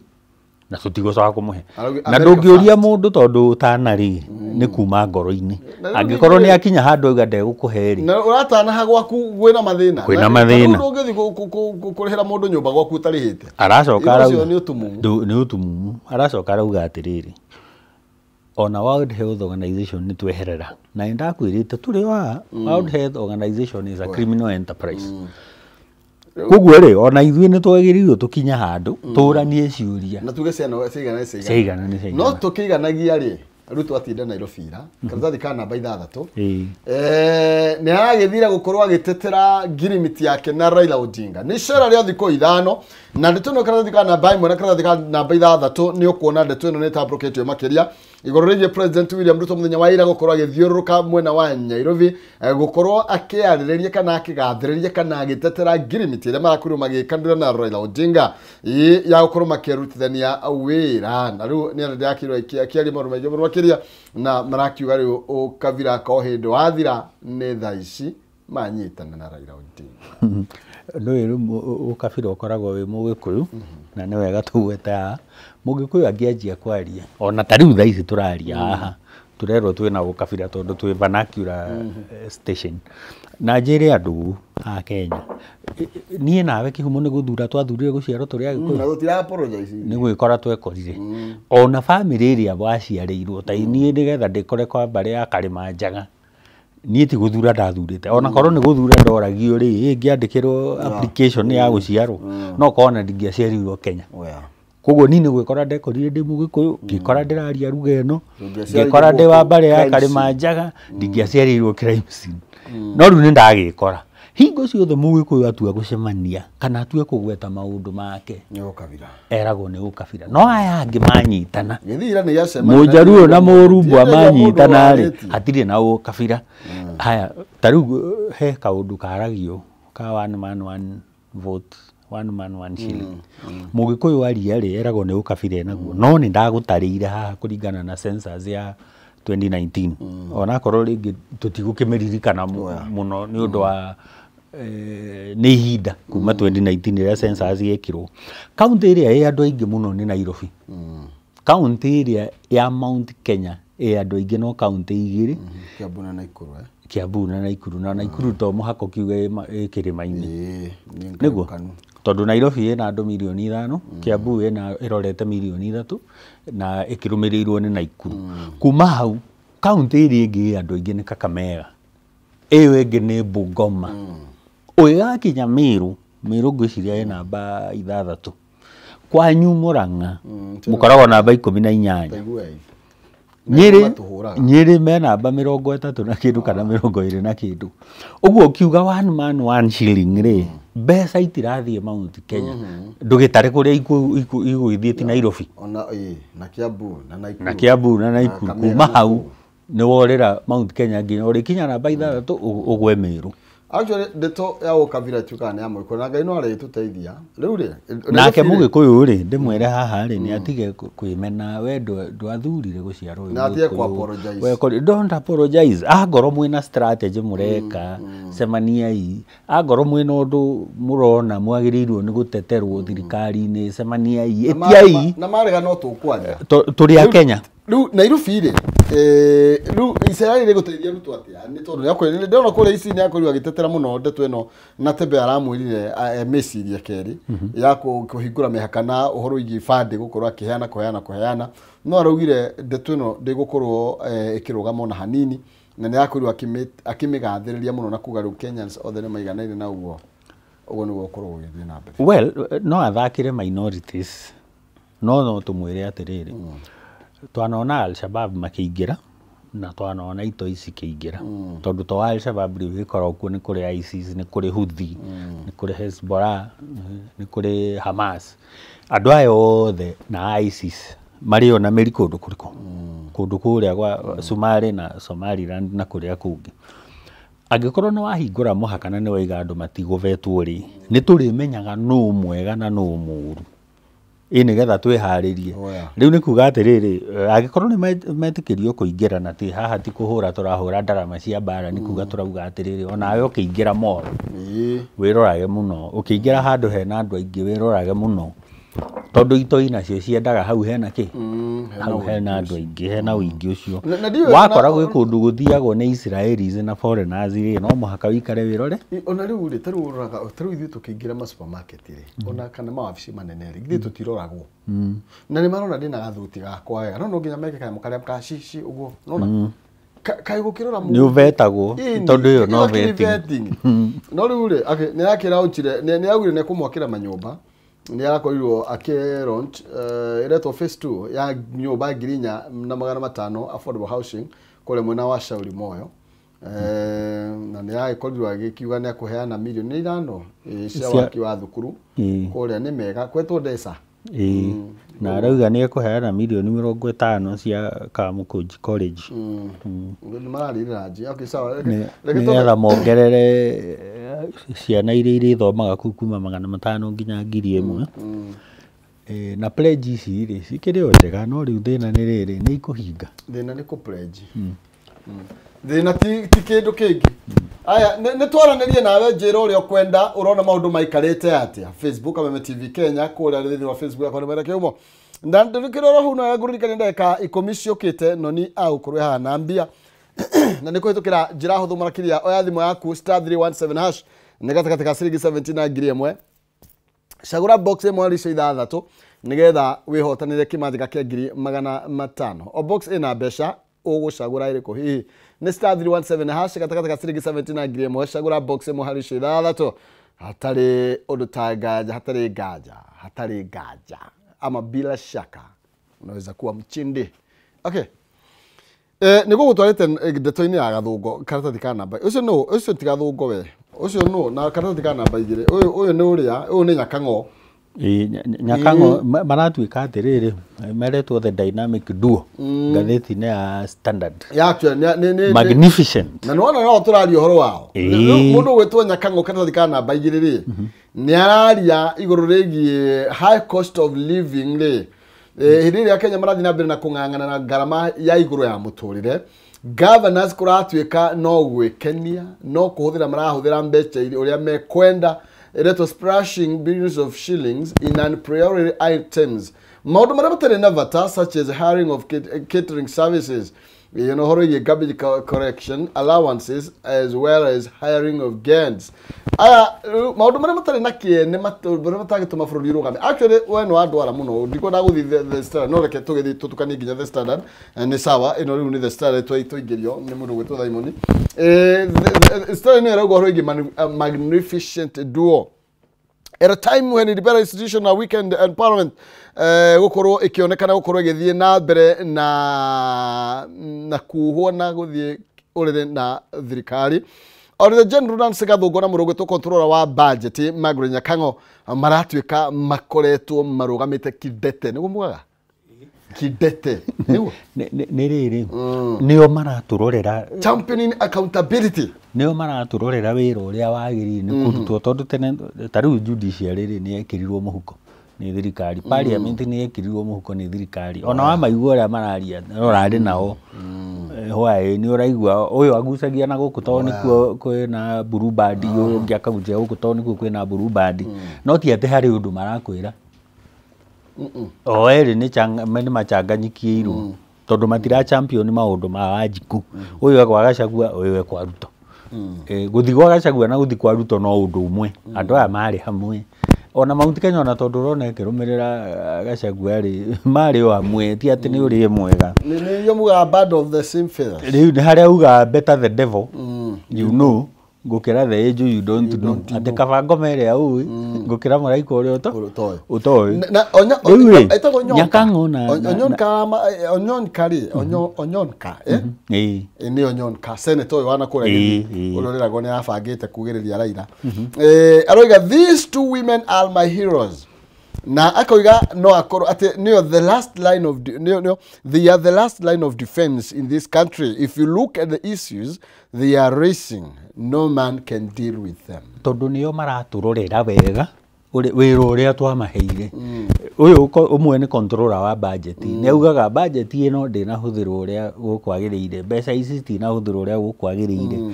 na tũtigũcoka kũmũhe. Na ndũngĩũria mũndũ tondũ ũtana rĩ nĩ kuma ngoro-inĩ. Angĩkorwo nĩ akinya handũ auga ndegũkũhe rĩ, na ũratanaha gwaku kwĩna mathĩna. Kwĩna mathĩna. Ndũngĩthiĩ kũrĩhĩra mũndũ nyũmba gwaku ũtarĩhĩte. Aracoka arauga nĩ ũtumumu. Nĩ ũtumumu. Aracoka arauga atĩrĩrĩ, ona World Health Organization nĩ tweherera. Na nĩ ndakwĩrĩte tũrĩ wa World Health Organization is a criminal enterprise. Koguo rĩ ona ithuĩ nĩ twagĩrĩirwo tũkinye handũ tũranie ciũria. Na tuge ciana cigana nĩ cigana. Nĩ cigana. No tũkĩiganagia rĩ, Ruto atinda Nairobi ira, karatathi ka namba 6. Nĩ aragĩthire gũkorwo agĩtetera ngirimiti yake na Raila Odinga. Nĩ icera rĩa thikũ 5 na ndeto ĩno karatathi ka namba 1 na karatathi ka namba 6 nĩ ũkuona ndeto ĩno nĩ ĩtambũrũkĩtio makĩria igũrũ rĩgiĩ President William Ruto mũthenya wa ira gũkorwo agĩthiũrũrũka mwena wa Nairobi, gũkorwo akĩarĩrĩria kana akĩgathĩrĩria kana agĩtetera ngirimiti ĩrĩa marakorirwo magĩkanĩra na Raila Odinga ya gũkorwo makĩrutithania wĩra. Na rĩu nĩ arendakĩrwo akĩaria maũndũ maingĩ mũno makĩria na marakiuga rĩu ũkabira ka o hĩndĩ wathira nĩ thaa ici Manyitana na Raila Odinga. Ndũĩ rĩu ũkabira ũkoragwo wĩ mũgĩkũyũ na nĩ wega tũgwete haha. Mũgĩkũyũ angĩanjia kwaria ona ta rĩu thaa ici tũraria haha tũrerwo twĩna ũkabira tondũ twĩ vernacular station. Na njĩre andũ a Kenya, niĩ nawe kĩhumo nĩ gũthura twathurire gũciarwo tũrĩ Agĩkũyũ. Na gũtira apologize. Nĩ gwĩkora twekorire. Ona bamĩrĩ ĩrĩa waciarĩirwo ta niĩ nĩgetha ndĩkore kwa mbarĩ ya Karĩmanjaga, niĩ ti gũthura ndathurĩte. Ona korwo nĩ gũthura ndoragio rĩ, ngĩandĩkĩrwo application ya gũciarwo, no korwo ona ndingĩaciarirwo Kenya. Koguo niĩ nĩ gwĩkora ndekorire ndĩ mũgĩkũyũ, ngĩkora ndĩraria ruga ĩno, ngĩkora ndĩ wa mbarĩ ya Karĩmanjaga, ndingĩaciarĩirwo crime scene. No rĩu nĩ ndagĩkora. Hingo ciothe mũgĩkũyũ atua gũcemania kana atue kũgweta maũndũ make, Nĩ ũkabira. eragwo nĩ ũkabira. No aya angĩ manyitana, Gĩthira nĩ gĩacemania. Mũjaruo na Mũrumbwa manyitana rĩ, rĩ, hatirĩ na ũkabira. Haya, ta rĩu he kaũndũ karagio ka one man one vote, one man one shilling. Mũgĩkũyũ aria rĩ, eragwo nĩ ũkabira enaguo. No nĩ ndagũtarĩire haha kũringana na census ya 2019. Onakorwo rĩngĩ tũtigũkĩmĩririkana mũno nĩ ũndũ wa nĩ ihinda kuma 2019 rĩrĩa census yekirwo. Kaũntĩ ĩrĩa ĩ andũ aingĩ mũno nĩ Nairobi. Kaũntĩ ĩrĩa ya Mount Kenya ĩ andũ aingĩ no kaũntĩ igĩrĩ, Kiambu na Nakuru. Kiambu na Nakuru. Na Nakuru to mũhaka ũkiuge ĩ kĩrĩma-inĩ. Ĩĩ, Nĩguo? Tondũ Nairobi ĩna andũ mirioni 5, Kiambu ĩna ĩrorete mirioni 3 na ĩkĩrũmĩrĩirwo nĩ Nakuru. Kuma hau kaũntĩ ĩrĩa ĩngĩ ĩ andũ aingĩ nĩ Kakamega, ĩyo ĩngĩ nĩ Bungoma. Ũgĩgakinya Meru, Meru ngwĩciria ĩ namba 6. Kwanyu Murang'a mũkoragwo namba 18. Nyĩrĩ Nyĩrĩ me namba 30 na kĩndũ kana 20 na kĩndũ. Ũguo ũkiuga one man one shilling rĩ, mbeca itirathiĩ Mount Kenya. Ndũgĩtare kũrĩa igũgĩthiĩ ti Nairobi. Ona ĩ na Kiambu na Nakuru. Na Kiambu na Nakuru. Kuma hau nĩ worĩra Mount Kenya nginya ũrĩkinya namba 6 ũgwe Meru. Actually ndeto ya ũkabira tukaga nĩ ya mũgĩkũyũ na Ngai no arĩtũteithia. Rĩu rĩ, nake mũgĩkũyũ rĩ, ndĩmwĩre haha rĩ, nĩ atige kwĩmena. We ndwathurire gũciarwo wĩ Na atige Mũgĩkũyũ. kũ-apologize. Don't apologize. Angorwo mwĩna strategy mũreka, cemaniai. Angorwo mwĩna ũndũ mũrona mwagĩrĩirwo nĩ gũteterwo thirikari-inĩ, cemaniai. Ĩtiai. Na marega no tũkwaria. Tũrĩ a Kenya. Rĩu Nairobi rĩ, rĩu icera rĩrĩ rĩgũteithia Ruto atĩa? Nĩ tondũ nĩ ndĩrona kũrĩa ici nĩ akorirwo agĩtetera mũno ndeto ĩno na Tebe aramwĩrire mĩcirie kerĩ ya kũhingũra mĩhaka na ũhoro wĩgiĩ ibandĩ gũkorwo akĩheana kũheana. No araugire ndeto ĩno ndĩgũkorwo ĩkĩrũgama ona hanini, na nĩ akorirwo akĩmĩgathĩrĩria mũno na kuga rĩu Kenyans othe nĩ maiganaine na ũguo ũguo nĩguo ũkorwo ũgĩthiĩ na mbere. Well, no athakĩre minorities, no tũmwĩre atĩrĩrĩ, twanona Al-Shabaab makĩingĩra na twanona itoi cikĩingĩra. Tondũ to Al-Shabaab rĩu ĩkoragwo kuo, nĩ kũrĩ ISIS, nĩ kũrĩ Houthi, nĩ kũrĩ Hezbollah, nĩ kũrĩ Hamas. Andũ aya othe na ISIS marĩ ona mĩri kũndũ kũrĩkũ? Kũndũ kũrĩa gwa Somalia na Somaliland na kũrĩa kũngĩ. Angĩkorwo nĩ wahingũra mũhaka na nĩ waiga andũ matigũbetwo rĩ, nĩ tũrĩmenyaga nũ mwega na nũ mũũru. Ĩ nĩgetha twĩharĩrie. Rĩu nĩ kuga atĩrĩrĩ, angĩkorwo nĩ metĩkĩrio kũingĩra na ti haha ti kũhũra tũrahũra ndarama cia mbara, nĩ kuga tũrauga atĩrĩrĩ, onawe ũkĩingĩra mall wĩrorage mũno, ũkĩingĩra handũ hena andũ aingĩ wĩrorage mũno, tondũ itoi nacio ciendaga hau hena kĩ? Hau hena andũ aingĩ, hena ũingĩ ũcio. Wakora gwĩ kũndũ gũthiagwo nĩ Israelis na foreigners rĩ, no mũhaka wĩikare wĩrore. Ona rĩu rĩ, ta rĩu ũroraga, ta rĩu ithuĩ tũkĩingĩra ma supermarket rĩ, ona kana mawabici manene rĩ, ithuĩ tũtiroragwo. Na nĩ marona ndĩna gathuti gakwa wega, no nginya meke kanyamũ karĩa ka ci ũguo, nona? Kaĩ gũkĩrora mũndũ. Nĩ ũvetagwo, tondũ ĩyo no vetting. No rĩu rĩ, nĩ akĩraunchire, nĩ augire nĩ ekũmwakĩra manyũmba. Nĩ arakorirwo akĩ-launch ĩretwo phase 2 ya nyũmba 4,500 affordable housing kũrĩa mwena wa Shauri Moyo. Na nĩ agĩkorirwo agĩkiuga nĩ akũheana mirioni 5 cia waki wa thukuru kũrĩa nĩ mega kwetwo Ndesa. Na arauga nĩ ekũheana mirioni 50 cia Kamukunji College. Nĩ mararĩrĩra nji. Okay, sawa. Nĩgetha mongerere ciana iria irĩthomaga kũu kuma 500 nginya 1000. Na pledge ici rĩ, cikĩrĩ o njega, no rĩu thĩna nĩ rĩrĩ, nĩ ikũhinga. Thĩna nĩ kũ pledge. Thĩna ti kĩndũ kĩngĩ. Aya nĩ twaranĩrie nawe njĩra ũrĩa ũkwenda ũrona maũndũ maikarĩte atĩa. Facebook Kameme TV Kenya kũrĩa thĩinĩ wa Facebook yakwa nĩ Mwenda Kĩhumo. Na ndĩrĩkĩrwo roho na ngũririkania ndagĩka 10 ciũkĩte noni agũkorwo haha na mbia. Na nĩ kũhĩtũkĩra njĩra hũthũ makĩria oya thimũ yaku *317# nĩ gatagatĩ ka ciringi 70 na 1000. Cagũra box ĩmwe harĩ icio ithathatũ nĩgetha wĩhotanĩre kĩmanjĩka kĩa 500,000. O box ĩna mbeca ũgũcagũra ĩrĩkũ hihi nĩ *317# gatagatĩ ka ciringi 70 na 1000. Cagũra box ĩmwe harĩ icio ithathatũ hatarĩ ũndũ ta nganja, hatarĩ nganja, hatarĩ nganja ama bila shaka unaweza kuwa mchindi. Okay. Nĩguo gũtwarĩte ndeto-inĩ ya Gathũngũ karatathi ka namba ũcio nũ ũcio ti Gathũngũ we ũcio nũ na karatathi ka namba 2 ũyũ nĩ ũrĩa ũyũ nĩ Nyakang'o. Nyakang'o maratuĩka atĩrĩrĩ meretwo the dynamic duo ngathĩti-inĩ ya Standard. Ya actually nĩ magnificent. Na nĩwona no tũraria ũhoro wao. Mũndũ ũgwĩtwo Nyakang'o karatathi ka namba 2 rĩ nĩ araria igũrũ rĩgiĩ high cost of living rĩ. Hĩndĩ ĩrĩa Kenya marathiĩ na mbere na kũng'ang'ana na ngarama ya igũrũ ya mũtũrĩre, governors kũratuĩka no gwĩkenia no kũhũthĩra marahũthĩra mbeca ũrĩa mekwenda, ĩretwo splashing billions of shillings in non-priority items, maũndũ marĩa matarĩ na bata such as hiring of catering services, you know, ũhoro wĩgiĩ garbage collection allowances as well as hiring of guards. Aya maũndũ marĩa matarĩ na kĩene marĩa matangĩtũma bũrũri ũrũgame. Actually we nĩ wandwara mũno ndikwenda gũthiĩ the Standard, no reke tũgĩthiĩ tũtukanie nginya the Standard. Nĩ sawa ĩno rĩu nĩ the Standard twaingĩrio nĩ mũndũ ũgwĩtwo Simon. Standard nĩ ĩrauga ũhoro wĩgiĩ magnificent duo at a time when the institution na weekend and parliament gukorwo ikionekana gukorwo igithie na mbere na kuhwo na guthie urire na thirikari. On the General Nancy Gathũngũ na mũrũgwĩtwo controller wa budget Margaret Nyakang'o maratuĩka makoretwo marũgamĩte kidete nĩguo mugaga kidete nĩguo nĩ rĩrĩ nĩo maratũrorera championing accountability nĩo maratũrorera wĩra ũrĩa wagĩrĩire nĩ kũrutwo tondũ tene ta rĩu judiciary rĩ nĩ yekĩrirwo mũhuko nĩ thirikari, parliament nĩ yekĩrirwo mũhuko nĩ thirikari, ona wamaigua ũrĩa mararia ũrarĩ nao hwaĩ nĩ ũraigua ũyũ agucagia na gũkũ tondũ nĩkuo kwĩna blue band, ũyũ ũngĩ akagucia gũkũ tondũ nĩkuo kwĩna blue band, no ti atĩ harĩ ũndũ marakwĩra. O erĩ nĩ macanganyikĩirwo tondũ matira champion maũndũ ma Wanjikũ, ũyũ ekwa Gachagua ũyũ ekwa Ruto. Gũthiĩ gwa Gachagua na gũthiĩ kwa Ruto no ũndũ ũmwe, andũ aya marĩ hamwe. Ona Mount Kenya ona tondũ ũrona ĩkĩrũmĩrĩra Gachagua rĩ marĩ o hamwe, ti atĩ nĩ ũrĩ mwega. Nĩ mugaga bird of the same feathers. Rĩu nĩ harĩa ugaga better the devil you know gũkĩra the angel you don't know, atĩ kaba ngoma ĩrĩa ũĩ gũkĩra mũraika ũrĩa ũtoĩ. Nyakang'o na Onyonka rĩ Onyonka nĩ Onyonka senator ũyũ wanakũrĩa Gĩthii ũrĩa ũreragwo nĩ arabangĩte kugĩrĩria Raila. Aroiga these two women are my heroes, na akoiga no akorwo atĩ nĩo the last line of they are the last line of defense in this country. If you look at the issues they are raising, no man can deal with them. Tondũ nĩo maratũrorera wega wĩra ũrĩa twamaheire. Ũyũ ũmwe nĩ controller wa budget, nĩ augaga budget ĩno ndĩnahũthĩrwo ũrĩa gũkwagĩrĩire, mbeca ici citinahũthĩrwo ũrĩa gũkwagĩrĩire.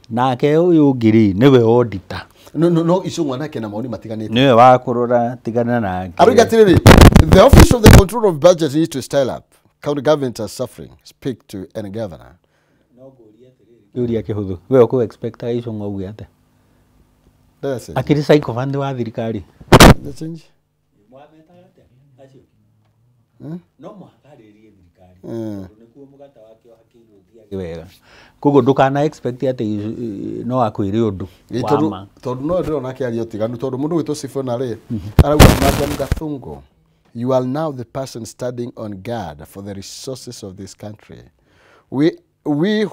Nake ũyũ ũngĩ rĩ nĩwe auditor. No Icũng'wa nake na maoni matiganĩte, nĩwe wa kũrora tigana nake. Aroiga atĩrĩrĩ, the office of the control of budget needs to style up. County governments are suffering. Speak to any governor. Kĩũria kĩhũthũ, we ũkũ expect Icũng'wa auge atĩa? Akĩrĩ sycophant wa thirikari. No mũhaka arĩrĩrie thirikari tondũ nĩkuo mũgate wake ũhakĩirwo ũthiage wega, koguo ndũkana expect atĩ no akwĩre ũndũ wa ma, tondũ no ndĩrona akĩaria ũtiganu tondũ mũndũ wĩtwo Sifuna rĩ arauga Madam Gathungu, you are now the person standing on guard for the resources of this country. We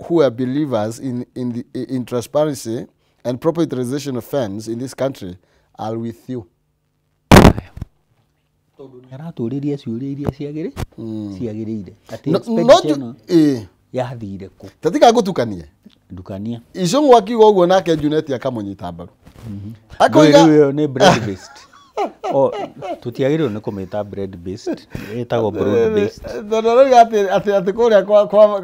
who are believers in transparency and proper utilization of funds in this country are with you. Tondũ nĩ aratũrĩria ciũria iria ciagĩrĩire atĩ expenditure ĩno yathire kũ. Ta tiga ngũtukanie. Ndukania. Icũng'wa akiuga ũguo nake Junet akamũnyita mbaru. Akoiga rĩu ĩyo nĩ bread based. O tutiagĩrĩirwo nĩ kũmĩta bread based, ĩtagwo broad based. Tondũ atĩ kũrĩa kwa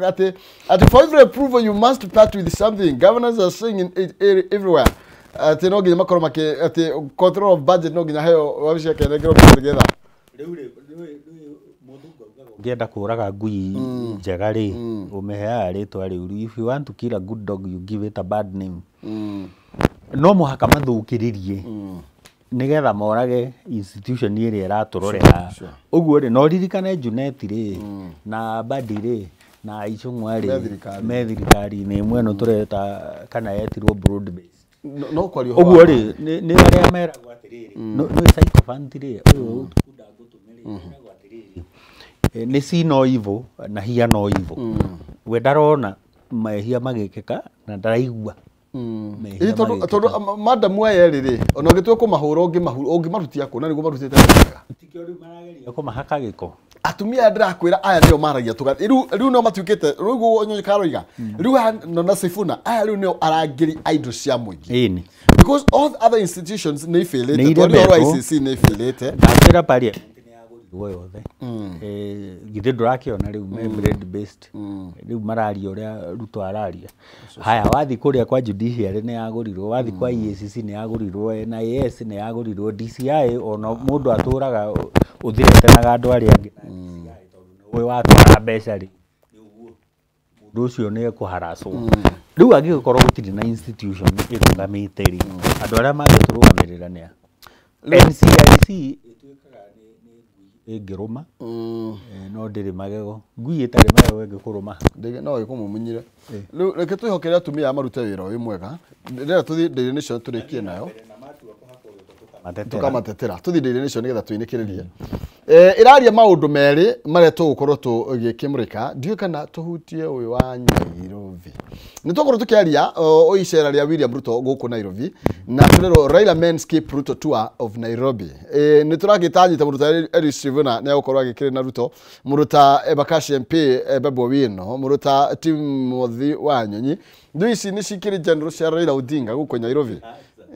atĩ for every approval you must part with something. Governors are saying in it everywhere. Atĩ no nginya makorwo makĩ atĩ control of budget no nginya heo wabici yake nengero nĩgetha. Rĩu rĩ ũngĩenda kũraga ngui njega rĩ, ũmĩheaga rĩtwa rĩũru. If you want to kill a good dog, you give it a bad name. No mũhaka mathũkĩrĩrie nĩgetha morage institution ĩrĩa ĩratũrorera. Ũguo rĩ, no ririkane Junet rĩ, na Mbadi rĩ, na Ichung'wa rĩ, me thirikari-inĩ ĩmwe ĩno tũreta kana yetirwo broad base. No kwaria ũguo rĩ, nĩ arĩa meragwo atĩrĩrĩ, nĩ sycophant rĩ, ũyũ kunda ngũtũme rĩ, meragwo atĩrĩrĩ, nĩ see no evil na hear no evil. We ndarona mehia magĩkĩka na ndaraigua. Tondũ madamu aya erĩ rĩ, ona ũngĩtua kũmahũra ũngĩmarutia kũ na nĩguo marutĩte wega. Tikĩo rĩu marageria kũmahaka gĩko. Atumia aya ndĩrakwĩra aya nĩo maragia rĩu nĩo matuĩkĩte rĩu ũguo Nyonyi karoiga rĩu na Sifuna aya rĩu nĩo arangĩri a indo cia mũingĩ. Ĩni. Because all other institutions nĩ ifĩlĩte, tondũ ũhoro wa ICC nĩ ifĩlĩte. Ndakwĩra parliament nĩ yagũrirwo yothe. Githĩ ndũrakĩona rĩu me bread based. Rĩu mararia ũrĩa Ruto araria. Haya, wathiĩ kũrĩa kwa judiciary nĩ yagũrirwo, wathiĩ kwa EACC nĩ yagũrirwo, NIS nĩ yagũrirwo, DCI ona mũndũ atũraga ũthiretenaga andũ arĩa angĩ na DCI tondũ nĩũĩ watwara mbeca rĩ, mũndũ ũcio nĩ ekũharacwo. Rĩu angĩgĩkorwo gũtirĩ na institution ĩrũgamĩte rĩ, andũ arĩa mangĩtũrũgamĩrĩra nĩ a? NCIC ĩtuĩkaga nĩ ngui ĩngĩrũma, no ndĩrĩ magego. Ngui ĩtarĩ magego ĩngĩkũrũma. No ĩkũmumunyire. Rĩu reke twĩhokere atumia aya marute wĩra ũyũ mwega. Ndĩrenda tũthiĩ Daily Nation tũrĩkie nayo. Tũkamatetera. Tũthiĩ Daily Nation nĩgetha tũinĩkĩrĩrie. Ĩraria maũndũ merĩ marĩa tũgũkorwo tũgĩkĩmũrĩka. Ndiũĩ kana tũhutie ũyũ wa Nairobi. Nĩ tũgũkorwo tũkĩaria icera rĩa William Ruto gũkũ Nairobi na tũrerwo Raila men skip Ruto tour of Nairobi. Nĩ tũragĩtanyĩte mũruta Eric Sifuna nĩ egũkorwo agĩkĩrĩ na Ruto, mũruta Embakasi MP Babu Owino, mũruta Timothy Wanyonyi. Ndũ ici nĩ cikĩrĩ general cia Raila Odinga gũkũ Nairobi.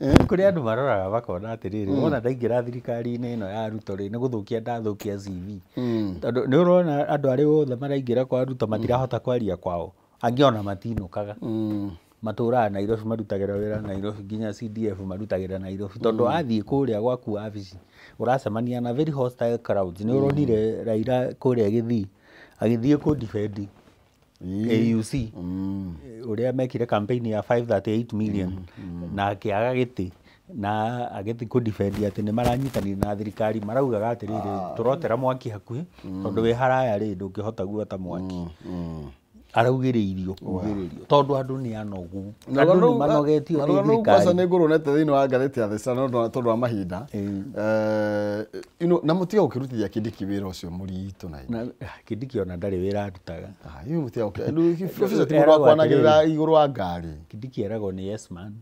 Kũrĩ andũ maroraga makona atĩrĩrĩ, wona ndaingĩra thirikari-inĩ ĩno ya Ruto rĩ, nĩ gũthũkia ndathũkia CV. Tondũ nĩ ũrona andũ arĩa othe maraingĩra kwa Ruto matirahota kwaria kwao, angĩ ona matinũkaga. Matũraga Nairobi, marutagĩra wĩra Nairobi, nginya CDF marutagĩra Nairobi. Tondũ wathiĩ kũrĩa gwaku wabici ũracemania na very hostile crowds. Nĩ ũronire Raila kũrĩa Gĩthii agĩthiĩ kũ defend AUC ũrĩa mekire campaign ya 538 million na akĩaga gĩtĩ na agĩthiĩ kũ defend atĩ nĩ maranyitanĩire na thirikari, maraugaga atĩrĩrĩ, tũrotera mwaki hakuhĩ tondũ wĩ haraya rĩ ndũngĩhota guota mwaki. Araugĩrĩirio kugĩrĩrio tondũ andũ nĩ anogu, andũ nĩ manogetio nĩ thirikari. Kwanza nĩ ngũrũnete thĩinĩ wa ngathĩti ya The Sun tondũ wa mahinda. Na mũtiga gũkĩrutithia Kindiki wĩra ũcio mũritũ na Kindiki ona ndarĩ wĩra arutaga. Inyuĩ mũtiga professor ti mũndũ wa kwanagĩrĩra igũrũ wa ngari. Kindiki eragwo nĩ yes man.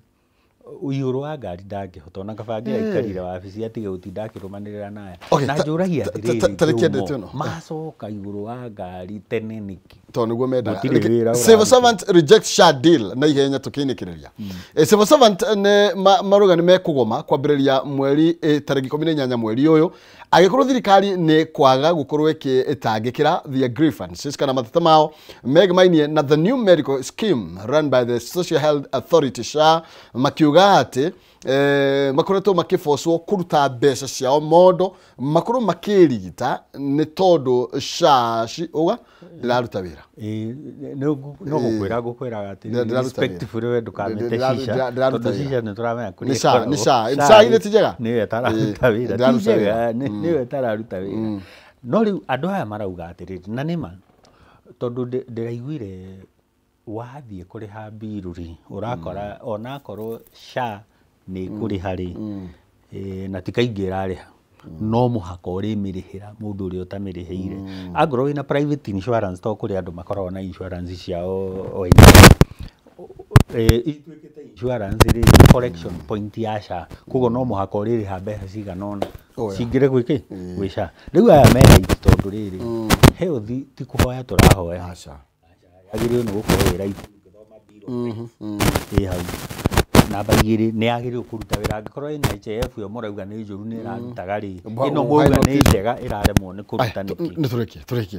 Igũrũ wa ngari ndangĩhota ona kaba angĩraikarire wabici atige gũtinda akĩrũmanĩrĩra naya. Na njũragia atĩrĩrĩ, macoka igũrũ wa ngari tene nĩkĩ? Tondũ nĩguo mendaga. Civil servant reject SHA deal na ihenya tũkĩinĩkĩrĩria. Civil servant nĩ marauga nĩ mekũgoma kwambĩrĩria mweri tarĩki 18 mweri ũyũ angĩkorwo thirikari nĩ kwaga gũkorwo ĩtangĩkĩra their grievances kana mateta mao megemainie na the new medical scheme run by the Social Health Authority SHA, makiuga atĩ makoretwo makĩbocwo kũruta mbeca ciao mondo makorwo makĩrigita nĩ tondũ SHA uga ndĩraruta wĩra. No gũkwĩra ngũkwĩraga atĩrĩrĩ, respectfully we ndũkamĩte shisha tondũ shisha nĩ tũramenya kũrĩa ĩkoragwo. Nĩ SHA, SHA ithe ti njega? Nĩyo ĩtararuta wĩra, ti njega, nĩyo ĩtararuta wĩra. No rĩu andũ aya marauga atĩrĩrĩ, na nĩma tondũ ndĩraiguire wathiĩ kũrĩha mbiru rĩ, ũrakora onakorwo SHA nĩ ĩkũrĩha rĩ, na ti kaingĩ ĩrarĩha, no mũhaka ũrĩmĩrĩhĩra mũndũ ũrĩa ũtamĩrĩhĩire. Angorwo wĩna private insurance, to kũrĩ andũ makoragwo na insurance ciao ituĩkĩte insurance rĩ, collection point ya SHA, koguo no mũhaka ũrĩrĩha mbeca cigana ũna cingĩre gwĩkĩ gwĩ SHA. Rĩu aya me right tondũ rĩrĩ, health ti kũhoya tũrahoya, yagĩrĩirwo nĩ gũkorwo ĩ right ũngĩthoma bill ĩ hau. Namba igĩrĩ nĩ yagĩrĩirwo kũruta wĩra angĩkorwo NHIF yo mũrauga nĩ njũru nĩ ĩrarutaga rĩ, ĩno mũrauga nĩ njega ĩraremwo nĩ kũruta nĩkĩ? Nĩ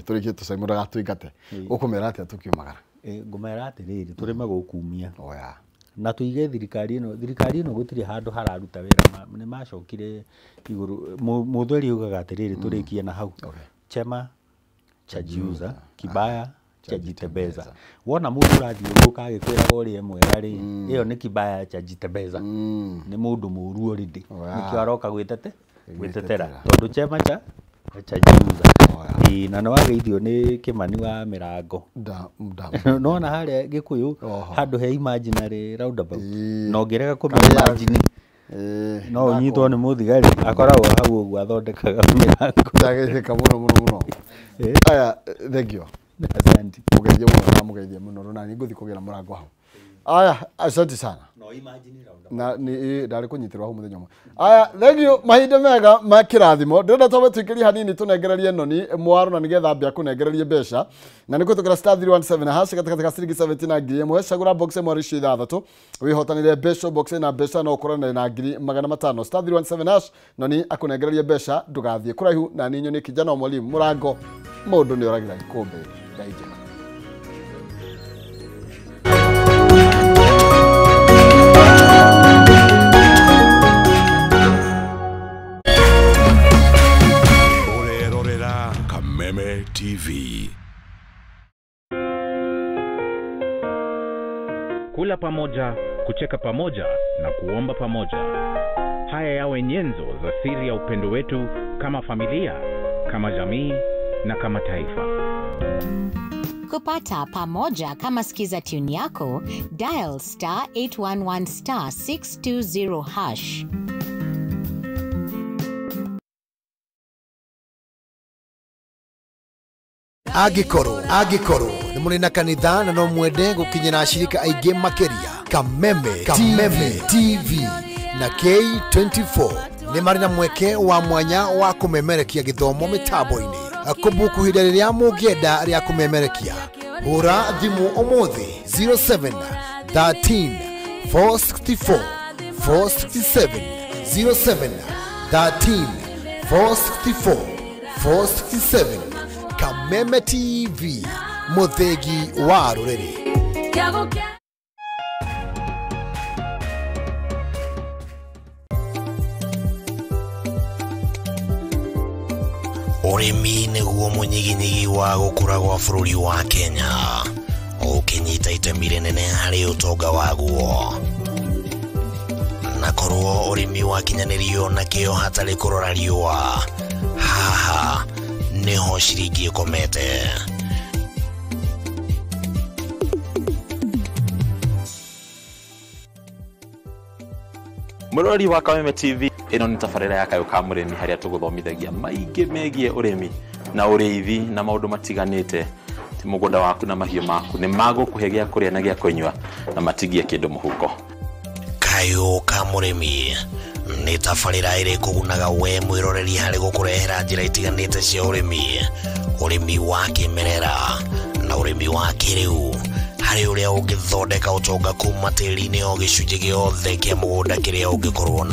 tũrĩkie tũcaimũ ndagatũingate. Ũkũmera atĩa tũkiumagara? Ngũmera atĩrĩrĩ, tũrĩme gũkumia. Oya. Na tũige thirikari ĩno gũtirĩ handũ hararuta wĩra, nĩ macokire igũrũ. Mũthweri augaga atĩrĩrĩ, tũrĩkie na hau. Chema chajiuza, kibaya chajitembeza. Wona mũndũ ũrathiũrũrũka agĩkwĩraga ũrĩa mwega rĩ, ĩyo nĩ kibaya chajitembeza. Nĩ mũndũ mũũru already. Nĩkĩo aroka gwĩtetera tondũ chema cha chajiuza. Na nĩ wageithio nĩ Kĩmani wa mĩrango. Nona harĩa Gĩkũyũ handũ he imaginary roundabout. Na ũngĩrega kũmĩ-imagine no ũnyitwo nĩ mũthigari akoragwo hau ũguo athondekaga mĩrango. Ndageithĩka mũno mũno mũno. Aya, thank you. Asante. Mũgeithie mũno na mũgeithie mũno na nĩ ngũthiĩ kũgĩra mũrango hau. Aya, asante sana. No imagine roundabout. Na nĩ ndarĩ kũnyitĩrwo hau mũthenya ũmwe. Aya, thank you. Mahinda mega ma kĩrathimo. Ndĩrenda twambe tũikĩrie hanini tũnengererie noni mwaro na nĩgetha ambia kũnengererie mbeca. Na nĩ kũhĩtũkĩra star 317 hash gatagatĩ ka ciringi 70 na ngiri ĩmwe. Cagũra box ĩmwe harĩ icio ithathatũ. Wĩhotanĩre mbeca box ĩna mbeca no ũkorane na ngiri magana matano. Star 317 hash noni akũnengererie mbeca ndũgathiĩ kũraihu na niĩ nyone kijana wa mwalimu mũrango mũndũ nĩ oragĩra gĩkũmbĩ. Ngai njega. Kameme TV. Kula pamoja, kucheka pamoja na kuomba pamoja. Haya yawe nyenzo za siri ya upendo wetu kama familia, kama jamii na kama taifa. Kupata pamoja kama skiza tune yako, dial star 811 star 620 hash. Angĩkorwo nĩ mũrĩ na kanitha na no mwende gũkinyĩra ashirika aingĩ makĩria, Kameme TV na K24 nĩ marĩ na mweke wa mwanya wa kũmemerekia gĩthomo mĩtambo-inĩ. Kũbuku ihinda rĩrĩa mũngĩenda rĩa kũmemerekia, hũra thimũ ũmũthĩ 07 13 464 467 07 13 464 467. Kameme TV, mũthĩgi wa rũrĩrĩ. Ũrĩmi nĩguo mũnyiginyigi wa gũkũra gwa bũrũri wa Kenya, ũkĩnyita itemi rĩnene harĩ ũtonga waguo. Na korwo ũrĩmi wakinyanĩrio na kĩo hatarĩ kũrora riũa, haha nĩho ciringi ĩkomete. Mũrori wa Kameme TV, ĩno nĩ tabarĩra ya Kayũ ka Mũrĩmi harĩa tũgũthomithagia maingĩ megiĩ ũrĩmi na ũrĩithi na maũndũ matiganĩte. Ti mũgũnda waku na mahiũ maku nĩ magũkũhe gĩa kũrĩa na gĩa kũnyua na matigie kĩndũ mũhuko. Kayũ ka Mũrĩmi nĩ tabarĩra ĩrĩ kũgunaga we mwĩroreri harĩ gũkũrehera njĩra itiganĩte cia ũrĩmi, ũrĩmi wa kĩmerera na ũrĩmi wa kĩrĩu, harĩ ũrĩa ũngĩthondeka ũtonga kuma tĩri-inĩ o gĩcunjĩ gĩothe kĩa mũgũnda kĩrĩa ũngĩkorwo na.